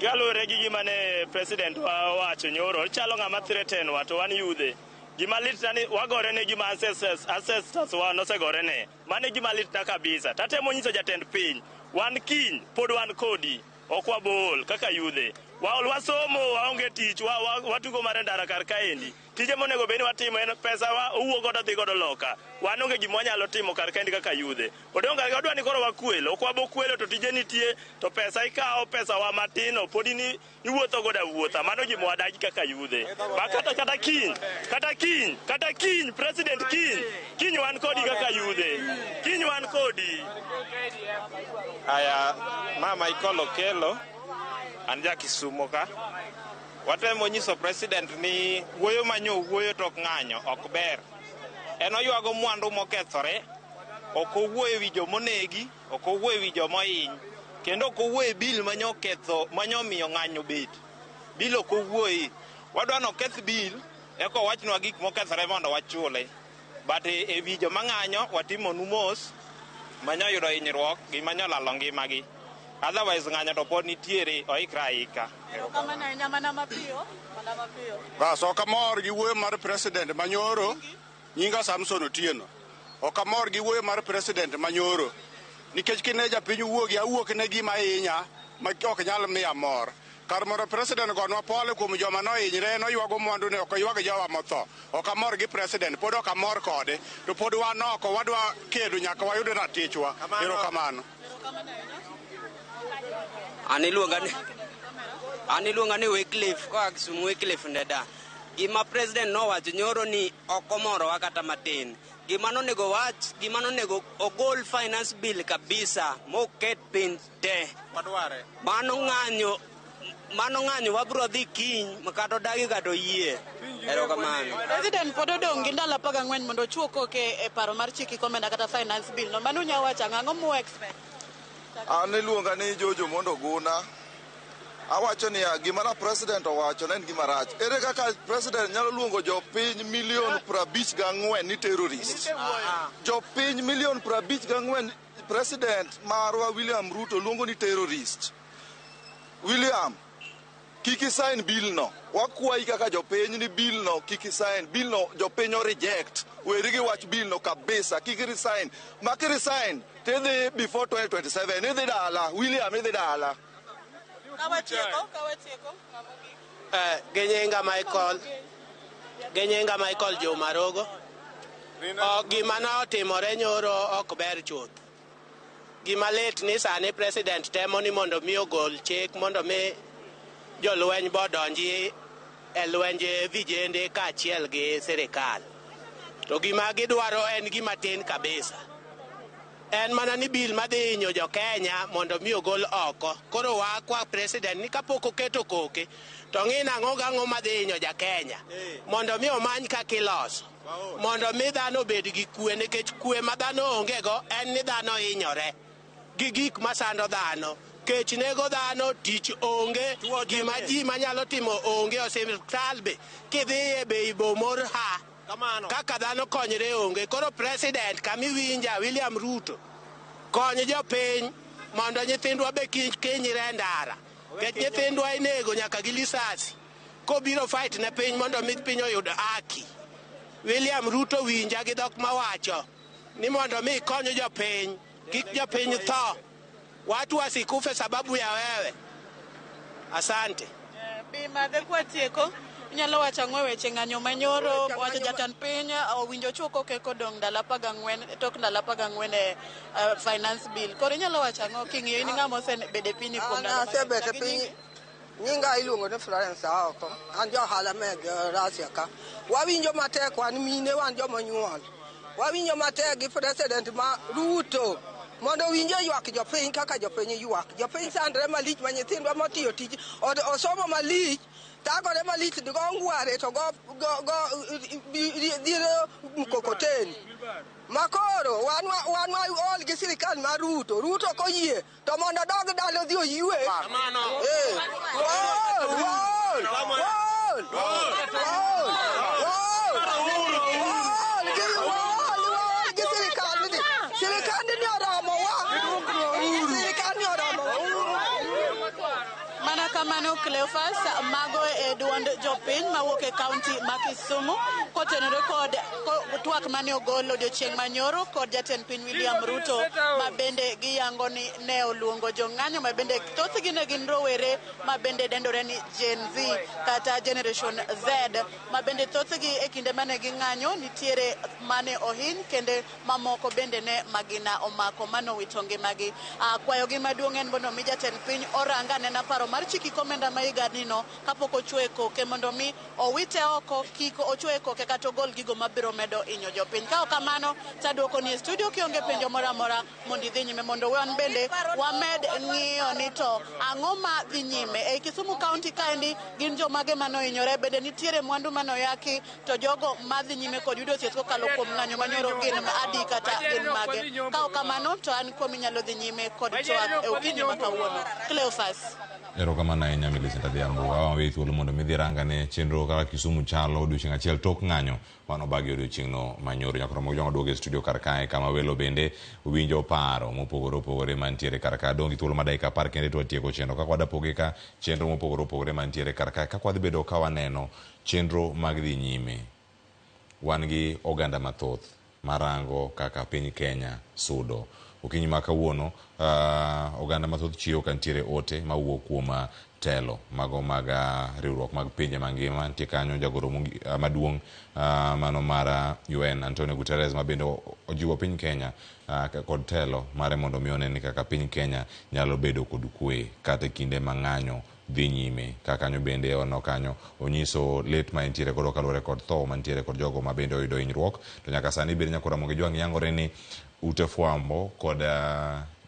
Speaker 6: Kaluwore gi gima ne president wa owacho nyoro, chalo ng'ama threaten wa to wan yudhe. Gima litna ni wagore ne gima ancestors wa nosegore ne. Mano e gima litna kabisa. Tatemo nyiso jatend piny, wan kiny pod wan kodi, ok wabol kaka yudhe. Waol wasomo, waonge tich, watugo mar ndara kar kaendi. Tije monego bed ni watimo en pesa wa owuok godo dhi godo loka. Wan onge gima wanyalo timo kar kaendi kaka yudhe. Odong' kar ka wadwa ni koro wakwelo, ok wabo kwelo to tije nitie, to pesa ikawo pesa wa matin no pod in iwuotho godo awuotha. Mano gima wadagi kaka yudhe. Ma kata kiny, kata kiny, kata kiny, president kiny, kiny wan kodi kaka yudhe. Kiny wan kodi.
Speaker 7: Aya, ma Michael Okelo, an ja Kisumo ka. Watemo nyiso president ni wuoyo manyo wuoyo tok ng'anyo ok ber. En oywago mwandu mokethore, ok owuoyo ewi jomonegi, ok owuoyo ewi jomohiny, kendo ok owuoyo e bill manyo ketho, manyo miyo ng'anyo bet. Bill ok owuoye. Wadwa ni oketh bill, eka owachnwa gik mokethore mondo wachule. But ewi joma ng'anyo watimonu mos manyo yudo hinyruok gi manyo lalo ngimagi. Otherwise ng'anyo to pod nitiere, oikre aika.
Speaker 1: Erokamano ahinya, mana mapiyo, mana mapiyo.
Speaker 10: Bas, ok amor gi wuoyo mar president manyoro, nyinga Samson Otieno. Ok amor gi wuoyo mar president manyoro. Nikech kine japiny wuogi, awuok ne gima hinya, ma ok nyal miya mor. Kar mondo president gonwa pole kuom joma nohinyre, noywago mwandu ne ok oywag jowa motho. Ok amor gi president, pod ok amor kode. To pod wan oko, wadwa kedo nyaka wayud ratichwa. Erokamano.
Speaker 4: An iluonga ni an iluonga ni Wycliffe koa Kisumu Wycliffe Ndeda. Gima president nowacho nyoro ni ok omorowa kata matin. Gima nonego wach, gima nonego ogol finance bill kabisa moket piny te.
Speaker 7: Wadware.
Speaker 4: Mano ng'anyo mano ng'anyo wabro dhi kiny kata odagi kata oyie. Erokamano.
Speaker 1: President pod odong' gi ndalo 14 mondo ochuo koke e paro mar chik komenda kata finance bill no. Mano unya wacho ang'o? Ang'o mu expect?
Speaker 5: An iluonga ni Jojo Mondo Guna. Awacho niya, gima na president owacho ne en gima rach. Ere kaka president nyalo luongo jopiny milion 54 ni terrorist? Jopiny milion 54 president marwa William Ruto luongo ni terrorist. William, kik isign bill no. Wakwayi kaka jopiny ni bill no kik isign. Bill no jopiny o reject. Weri gi wach bill no kabisa. Kik iresign. Ma kiresign, tidhi before 2027. Idhi dala. William idhi dala.
Speaker 1: Kawatieko, kawatieko.
Speaker 9: Gi nyinga Michael, gi nyinga Michael Juma Rogo. O, gima ne otimore nyoro ok ber chuth. Gima lit ni sani president temo ni mondo mi ogol chik mondo mi jolweny bodonji e lwenje vijende kaachiel gi sirikal. To gima gidwaro en gima tin kabisa. En mana ni bill madhi hinyo jo Kenya mondo mi ogol oko. Koro wakwa president ni kapok oketo koke to ng'i nang'o gang'o madhi hinyo ja Kenya mondo mi omany kaka iloso. Mondo mi dhano obed gi kwe nikech kwe ma dhano onge go en ni dhano hinyore gi gik masando dhano. Kech nego dhano, tich onge, gima ji manyalo timo onge, osiptal be kidhiye be ibomor ha. Kaka dhano konyre onge. Koro president kamiwinja William Ruto kony jopiny mondo nyithindwa be kik hinyre e ndara. Nikech nyithindwa inego nyaka gi lisasi. Kobiro fight ne piny mondo mi piny oyud haki. William Ruto winja gi dhok mawacho ni mondo mi ikony jopiny, kik jopiny tho. Watu wasikufe sababu ya wewe. Asante.
Speaker 1: Bi madhe kwatieko. Inyalo wacho ang'o e weche ng'anyo manyoro wacho jatend piny owinjo chuo koke kodong' ndalo 14 tok ndalo 14 e finance bill. Koro inyalo wacho ang'o king'iyo in ng'ama osebedo e pinyni kuom ndalo
Speaker 11: Asebet e piny nyinga iluongo ni Florence Aoko. An ja ohala meg Russia ka. Wawinjo matek wan mine wan joma onyuol. Wawinjo matek gi president ma Ruto mondo owinj ywak jopiny kaka jopiny ywak. Jopiny sandre malich ma nyithindwa motiyo tich osomo malich thagore malich go ngware to go dhiro mkokoteni. Makoro wan waol gi sirikal mar Ruto. Ruto koyie to mondo odog dala odhi oywe. Waol, waol, waol gi sirikal ni. Sirikal ni oromo wa. Sirikal ni oromo wa.
Speaker 1: Mana kamano Cleophas, mago e duond jopiny mawuok e kaunti ma Kisumu kotenore kod twak mane ogol odiochieng' manyoro kod jatend piny William Ruto ma bende giyango ni ne oluongo jong'anyo ma bende thothgi ne gin rowere ma bende dendore ni Gen Z kata Generation Z ma bende thothgi e kinde mane ging'anyo nitiere mane ohiny kendo mamoko bende ne magina omako manowito ngimagi. Kwayogi maduong' en mondo mi jatend piny orang anena paro mar chiki komenda ma higani no kapok ochwe koke mondo mi owite oko kik ochwe koke kata ogol gigo mabiro medo hinyo jopiny. Ka ok kamano taduoko ni e studio kionge penjo moro amora mondo idhi nyime mondo wan bende wamed ng'iyo ni to ang'o ma dhi nyime. Ei Kisumu County kaendi gin jomage manohinyore bende nitiere mwandu manoyaki to jogo madhi nyime kod yudo thieth kokalo kuom ng'anyo manyoro gin adi kata gin mage. Ka ok kamano to an kuom inyalo dhi nyime kod twak e okinyi ma kawuono. Cleophas.
Speaker 3: Erokamano ahinya Millicent Adhiambo. Waweyi thuolo mondo midhi rangane chenro kaka Kisumu chalo odiochieng' achiel tok ng'anyo mano bagi odiochieng'no manyoro. Nyaka romo jong'o duogo e studio kar kae kama welo bende winjo paro mopogore opogore mantiere kar ka. Dong' gi thuolo ma dakika 10 kende to watieko chenro. Kaka wadapoge ka chenro mopogore opogore mantiere kar kae. Kaka wadhi bedo ka waneno chenro mag dhi nyime. Wan gi oganda mathoth marango kaka piny Kenya sudo. Okinyi ma kawuono oganda mathoth chiewo ka nitiere ote mawuok kuom telo mago mag riwruok mag pinje mangima. Nitie kanyo jagoro maduong' mano mar UN Antonio Guterres, ma bende ojiwo piny Kenya kod telo mare mondo mi one ni kaka piny Kenya nyalo bedo kod kwe kata e kinde ma ng'anyo dhi nyime. Ka kanyo bende ono kanyo onyiso lit ma entiere godo kaluwore kod tho mantiere kod jogo ma bende oyudo hinyruok. To nyaka sani bende nyaka Ramogi Jwang' yangore ni ute fwambo kod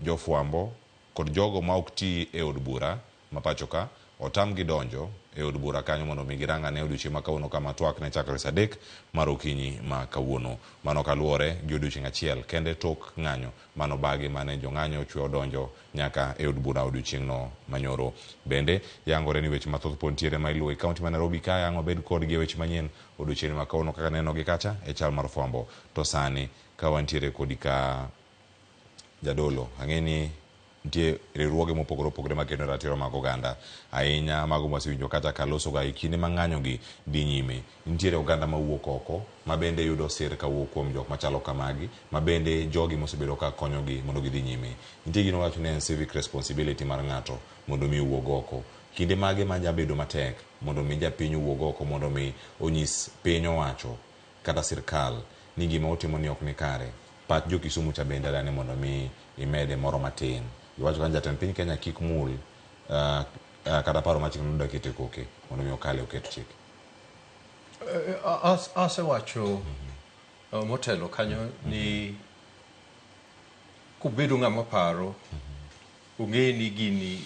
Speaker 3: jofwambo kod jogo ma ok ti e od bura ma pacho ka otamgi donjo e od bura kanyo mondo mi girang ane odiochieng' ma kawuono kama twak ne chakore sa 3 mar okinyi ma kawuono. Mano kaluwore gi odiochieng' achiel kende tok ng'anyo mano bagi mane jong'anyo ochwe odonjo nyaka e od bura odiochieng' no manyoro. Bende yangore ni weche mathoth pod nitiere ma iluwo e kaunti ma Nairobi kae, ang' wabed kodgi e weche manyien odiochieng' ma kawuono kaka neno gi kacha e chal mar fwambo. To sani ka wantiere kodi ka jadolo, ang'e ni nitie riwruoge mopogore opogore makedo ratiro mag oganda, ahinya mago mwasewinjo kata kaloso ga e kinde ma ng'anyo gi dhi nyime. Nitiere oganda mawuok oko ma bende yudo sir kawuok kuom jok machalo kamagi, ma bende jogi mosebedo ka konyogi mondo gidhi nyime. Nitie gino wacho ni en civic responsibility mar ng'ato mondo mi owuog oko. Kinde mage ma nyabedo matek mondo mi japiny owuog oko mondo mi onyis piny owacho kata sirkal ni gima otimo ni ok ni kare. Pach jo Kisumu cha bende adani mondo mi imede moro matin. Iwacho ka jatend piny Kenya kik mul kata paro ma chik nodak kete koke mondo mi okale oket chik.
Speaker 12: Asewacho motelo kanyo ni kubedo ng'ama paro, ong'e ni gini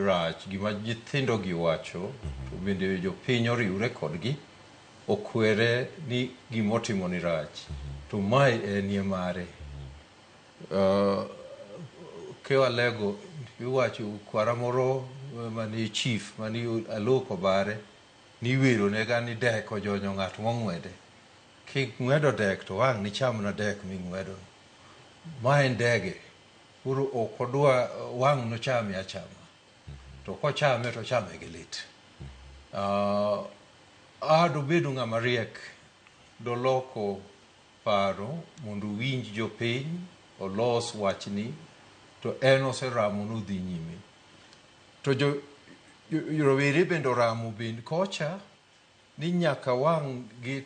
Speaker 12: rach, gima nyithindo gi wacho, to bende jopiny oriwre kodgi, okwere ni gimotimo ni rach, to mae enie mare. Kewalego iwacho kwara moro mani chief mani Aloko Bare ni wero nega ni dek ojonyo ng'at mong'wede. King'wedo dek to wang' nichamna dek ming'wedo. Ma en dege. Koro ok odwa wang' nochame achama. To kochame to chame gi lit. Adobedo ng'ama riek doloko paro mondo owinj jopiny, olos wachni, to en oseramo nodhi nyime. To jo rowere bende oramo bende kocha ni nyaka wang' gi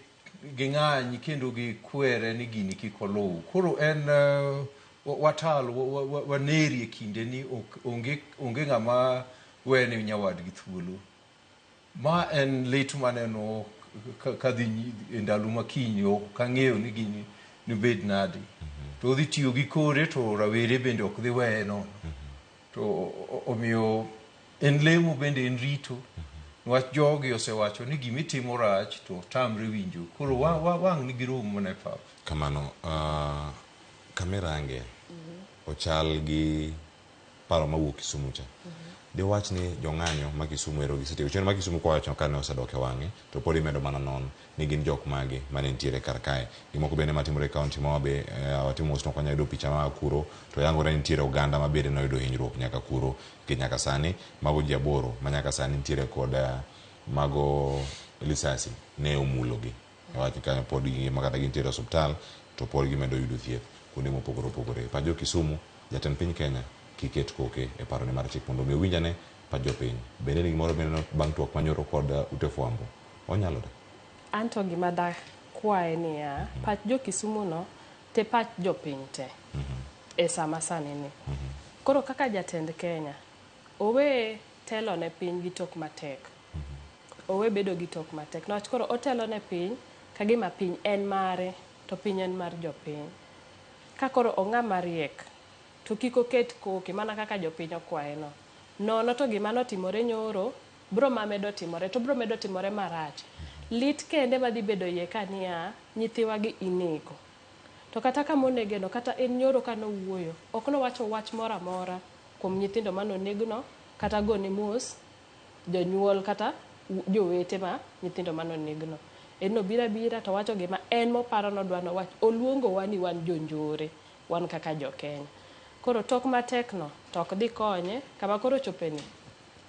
Speaker 12: ng'any kendo gikwere ni gini kik oluw. Koro en watal waneri e kinde ni onge ng'ama wene nyawadgi thuolo. Ma en lit maneno kadhi e ndalo makiny, ok ang'eyo ni gini nibed nadi. To odhi tiyo gi kore to rawere bende ok dhi weye nono. To omiyo en lemo bende en rito. Niwach jogi osewacho ni gimitimo rach to tamre winjo. Koro wang' nigi rom mana e pap.
Speaker 3: Kamano, kamirange ochal gi paro mawuok Kisumu cha. Diwach ni jong'anyo ma Kisumu ero gisetieko. Chien ma Kisumu kowacho kane osedok e wang'e, to pod imedo mana non ni gin jok mage mane nitiere kar kae. Gimoko bende matimore e kaunti ma wabe watimo mos nok wanyalo yudo picha ma kuro, to yangore ni nitiere oganda ma bende noyudo hinyruok nyaka kuro. Nikech nyaka sani mago ji 8 ma nyaka sani nitiere kod mago lisasi ne omulogi. Wach kanyo pod gingima kata gintiere e osiptal to pod gimedo yudo thieth kuonde mopogore opogore. Pach jo Kisumu, jatend piny Kenya kiket koke e parone mar chik mondo mi owinjane pach jopiny. Bende ni gimoro bende bang' twak manyoro kod ute fwambo onyalore.
Speaker 13: Anto gima da kwaye niya, pach jo Kisumu no te pach jopiny te e sama sani ni. Koro kaka jatend Kenya, owe telo ne piny gi tok matek. Owe bedo gi tok matek. Niwach koro otelo ne piny kagima piny en mare to piny en mar jopiny. Ka koro ong'ama riek to kik oket koke mana kaka jopiny okwaye no. Nono to gima notimore nyoro bro mamedo timore to bro medo timore marach. Lit kende madhi bedo iye ka niya nyithiwa gi inego. To kata kama onege no, kata en nyoro kanowuoyo, ok nowacho wach moro amora kuom nyithindo manonegno, kata gone mos jonyuol kata jowete ma nyithindo manonegno. En nobiro abira to wacho gima en moparo nodwa nowach. Oluongowa ni wan jonjore, wan kaka jo-Kenya. Koro tok matek no to ok dhi konye kama koro chopeni.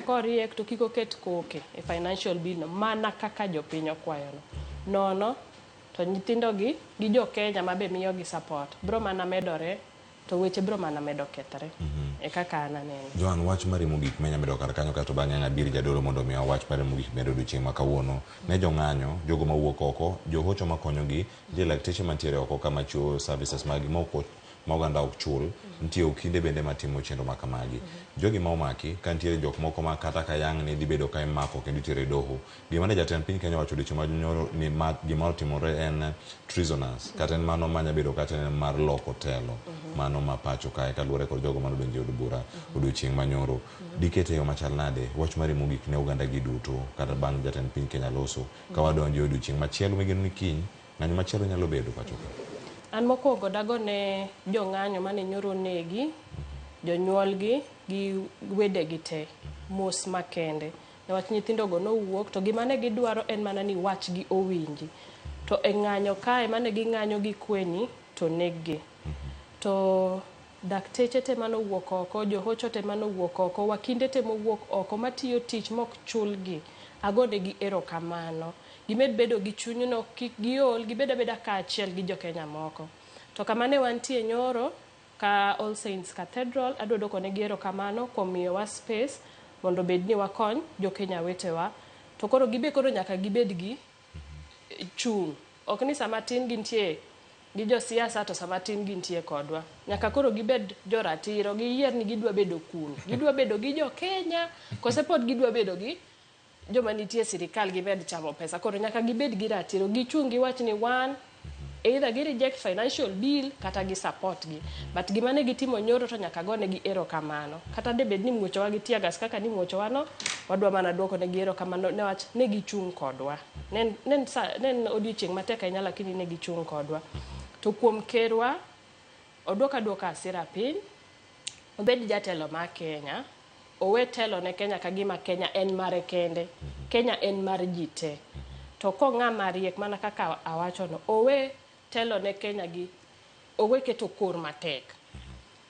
Speaker 13: Koriek to kik oket koke e financial bill no mana kaka jopiny okwayono. Nono to nyithindo gi jo-Kenya mabe miyogi support bro mana medore to To weche biro mana medo kethre. E kaka an aneno.
Speaker 3: Joan, wach mari mogik menya medo kar kanyo kato bang'e ang' abir jadolo mondo mi wach mari mogik medo odiochieng' ma kawuono. Ne jong'anyo, jogo mawuok oko, johocho makonyogi, nitie lakteche mantiere oko kama chiwo services maggi ma ok ma oganda ok chul, nitie okinde bende matimo chenro ma kamagi. Jogi ma omaki, ka nitiere jok moko ma kata ka yang' ni dhi bedo ka imako kendo itero e doho. Gima ne jatend piny Kenya owacho odiochieng' ma nyoro ni ma gima otimore en treasonous, kata en mano manya bedo kata en mar loko telo, mano ma pacho kae kaluwore kod jogo mane odonjo e od bura odiochieng' ma nyoro. Dikete e yo machal nade wach mari mogik ne oganda gi duto kata bang' jatend piny Kenya loso ka wadonjo e odiochieng' machielo migeno ni kiny ng'anyo machielo nyalo bedo pacho ka?
Speaker 13: An mokwongo dagone jong'anyo mane nyoro onegi, jonyuolgi gi wedegi te mos makende. Newach nyithindogo nowuok to gima ne gidwaro en mana ni wachgi owinji. To e ng'anyo kae mane ging'anyo gi kweni to neggi. To dakteche te manowuok oko, johocho te manowuok oko, wakinde te mowuok oko matiyo tich mok chulgi, agonegi erokamano. Gimed bedo gi chunyno, kik giol, gibed abeda kaachiel gi jokenya moko. To kama ne wantie nyoro, ka All Saints Cathedral, adwa duoko negi erokamano kuom miyowa space mondo bed ni wakony jokenya wetewa. To koro gibe koro nyaka gibed gi chung'. Ok ni sama tin gintie gi josiasa to sama tin gintie kodwa. Nyaka koro gibed joratiro, giyier ni gidwa bedo kuno. Gidwa bedo gi jokenya, kose pod gidwa bedo gi joma nitie e sirikal gimed chamo pesa. Koro nyaka gibed gi ratiro, gichung' giwach ni wan either gi reject financial bill kata gi support gi. But gima ne gitimo nyoro to nyaka gonegi erokamano. Kata de bed ni muochowa gi tear gas kaka ni muochowa no, wadwa mana duoko negi erokamano newach ne gichung' kodwa. Ne en odiochieng' matek ahinya lakini ne gichung' kodwa. To kuom kerwa, oduok aduoka hasira piny, obed jatelo mar Kenya, owe telo ne Kenya ka gima Kenya en mare kende. Kenya en mar ji te. To ko ng'ama riek mana kaka awachono, owe telo ne Kenya gi, owe keto kor matek.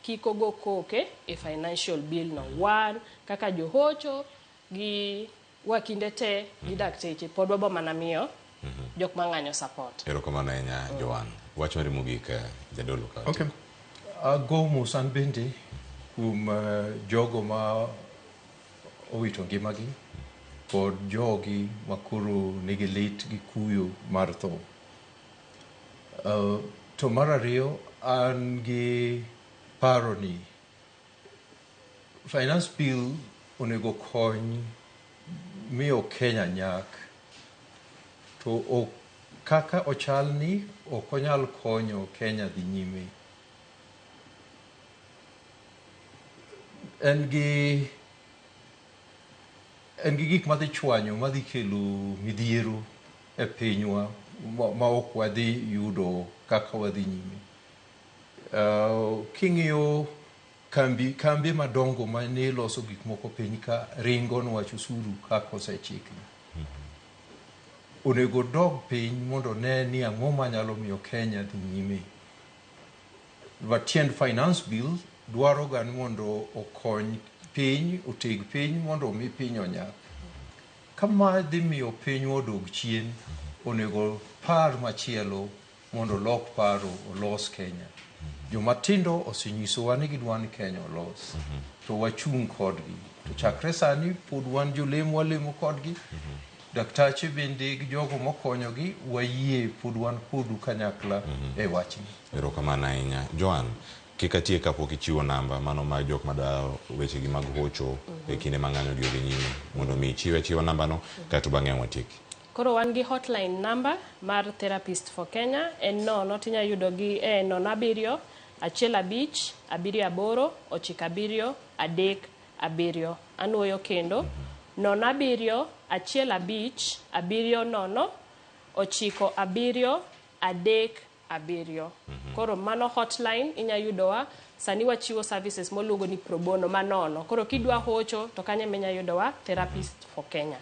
Speaker 13: Kik ogo koke e financial bill no. Wan kaka johocho gi wakinde te gi dakteche pod wabo mana miyo jok mang'anyo support.
Speaker 3: Erokamano ahinya Joan. Wach mari mogik jadolo ka.
Speaker 12: Okay. Ago mos an bende kuom jogo ma owito ngimagi kod jogi makoro nigi lit gi kuyo mar tho. To mar ariyo, an gi paro ni finance bill onego kony miyo Kenya nyak, to kaka ochal ni ok onyal konyo Kenya dhi nyime. En gi gik madhi chwanyo, madhi kelo midhiero e pinywa ma ok wadhi yudo kaka wadhi nyime. King'iyo kambi madongo mane loso gik moko piny ka ringo niwach osuru kaka osechikni. Onego dog piny mondo ne ni ang'o manyalo miyo Kenya dhi nyime. Tiend finance bill dwaro ga ni mondo okony piny, oteg piny mondo omi piny onyak. Kama dhi miyo pinywa odog chien, onego par machielo mondo olok paro olos Kenya. Jomatindo osenyisowa ni gidwa ni Kenya olos, to wachung' kodgi. To chakre sani pod wan jolemo walemo kodgi, daktache bende gi jogo mokonyogi wayie pod wan kodu kanyakla e wachni.
Speaker 3: Erokamano ahinya. Joan, kik atiek kapok ichiwo namba mano mag jok madwaro wechegi mag hocho e kinde ma ng'anyo gi odhi nyime mondo mi ichiwe achiwa namba no kaeto bang'e watieki.
Speaker 13: Koro wan gi hotline number mar Therapist for Kenya en 0 tinya yudo gi e 07 15 78 97 37. Anuoyo kendo 07 15 70 97 37. Koro mano hotline inya yudowa. Sani wachiwo services moluongo ni pro bono manono. Koro kidwa hocho to kanye minya yudowa Therapist for Kenya.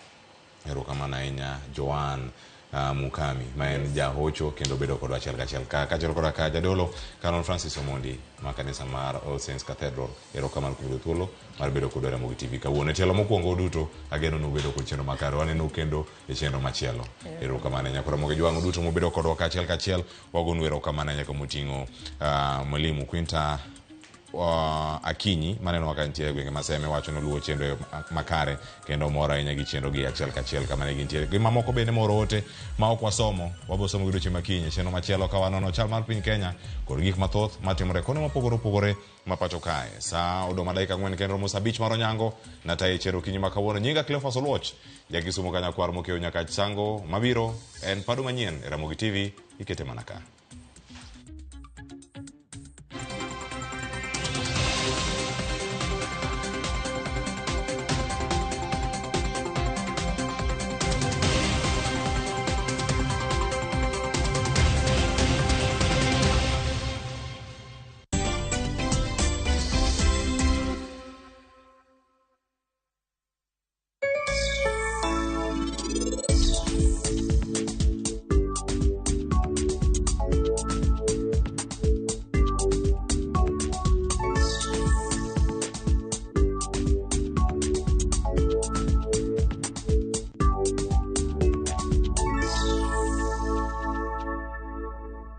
Speaker 3: Erokamano ahinya Joan Mukami ma en jahocho kendo bedo kodwa achiel kachiel ka kaachiel koda ka jadolo Canon Francis Omondi ma kanisa mar All Saints Cathedral. Erokamano kuom yudo thuolo mar bedo kodwa e Ramogi TV kawuono. E tielo mokwongo duto ageno ni ubedo kod chenro makare. Waneno kendo e chenro machielo. Erokamano ahinya kod Ramogi Jwang'o duto mobedo kodwa kaachiel kachiel. Wagonu erokamano ahinya kamoting'o Mwalimu Quinta Akinyi maneno ka nitie e gwenge ma Seme wacho ni oluwo chenro e makare kendo mor ahinya gi chenro gi achiel kachiel kama ne gintiere. Gi mamoko bende moro ote ma ok wasomo wabiro somo gi odiochieng' makinyi e chenro machielo ka wanono chal mar piny Kenya kod gik mathoth matimore konde mopogore opogore ma pacho kae. Saa odong' dakika 4 kendo romo saa 5 mar onyango nataye chero okinyi ma kawuono. Nyinga Cleophas Oluoch, ja Kisumu ka nyakwar mokew nyaka Sango mabiro en pado manyien e Ramogi TV ikete mana ka.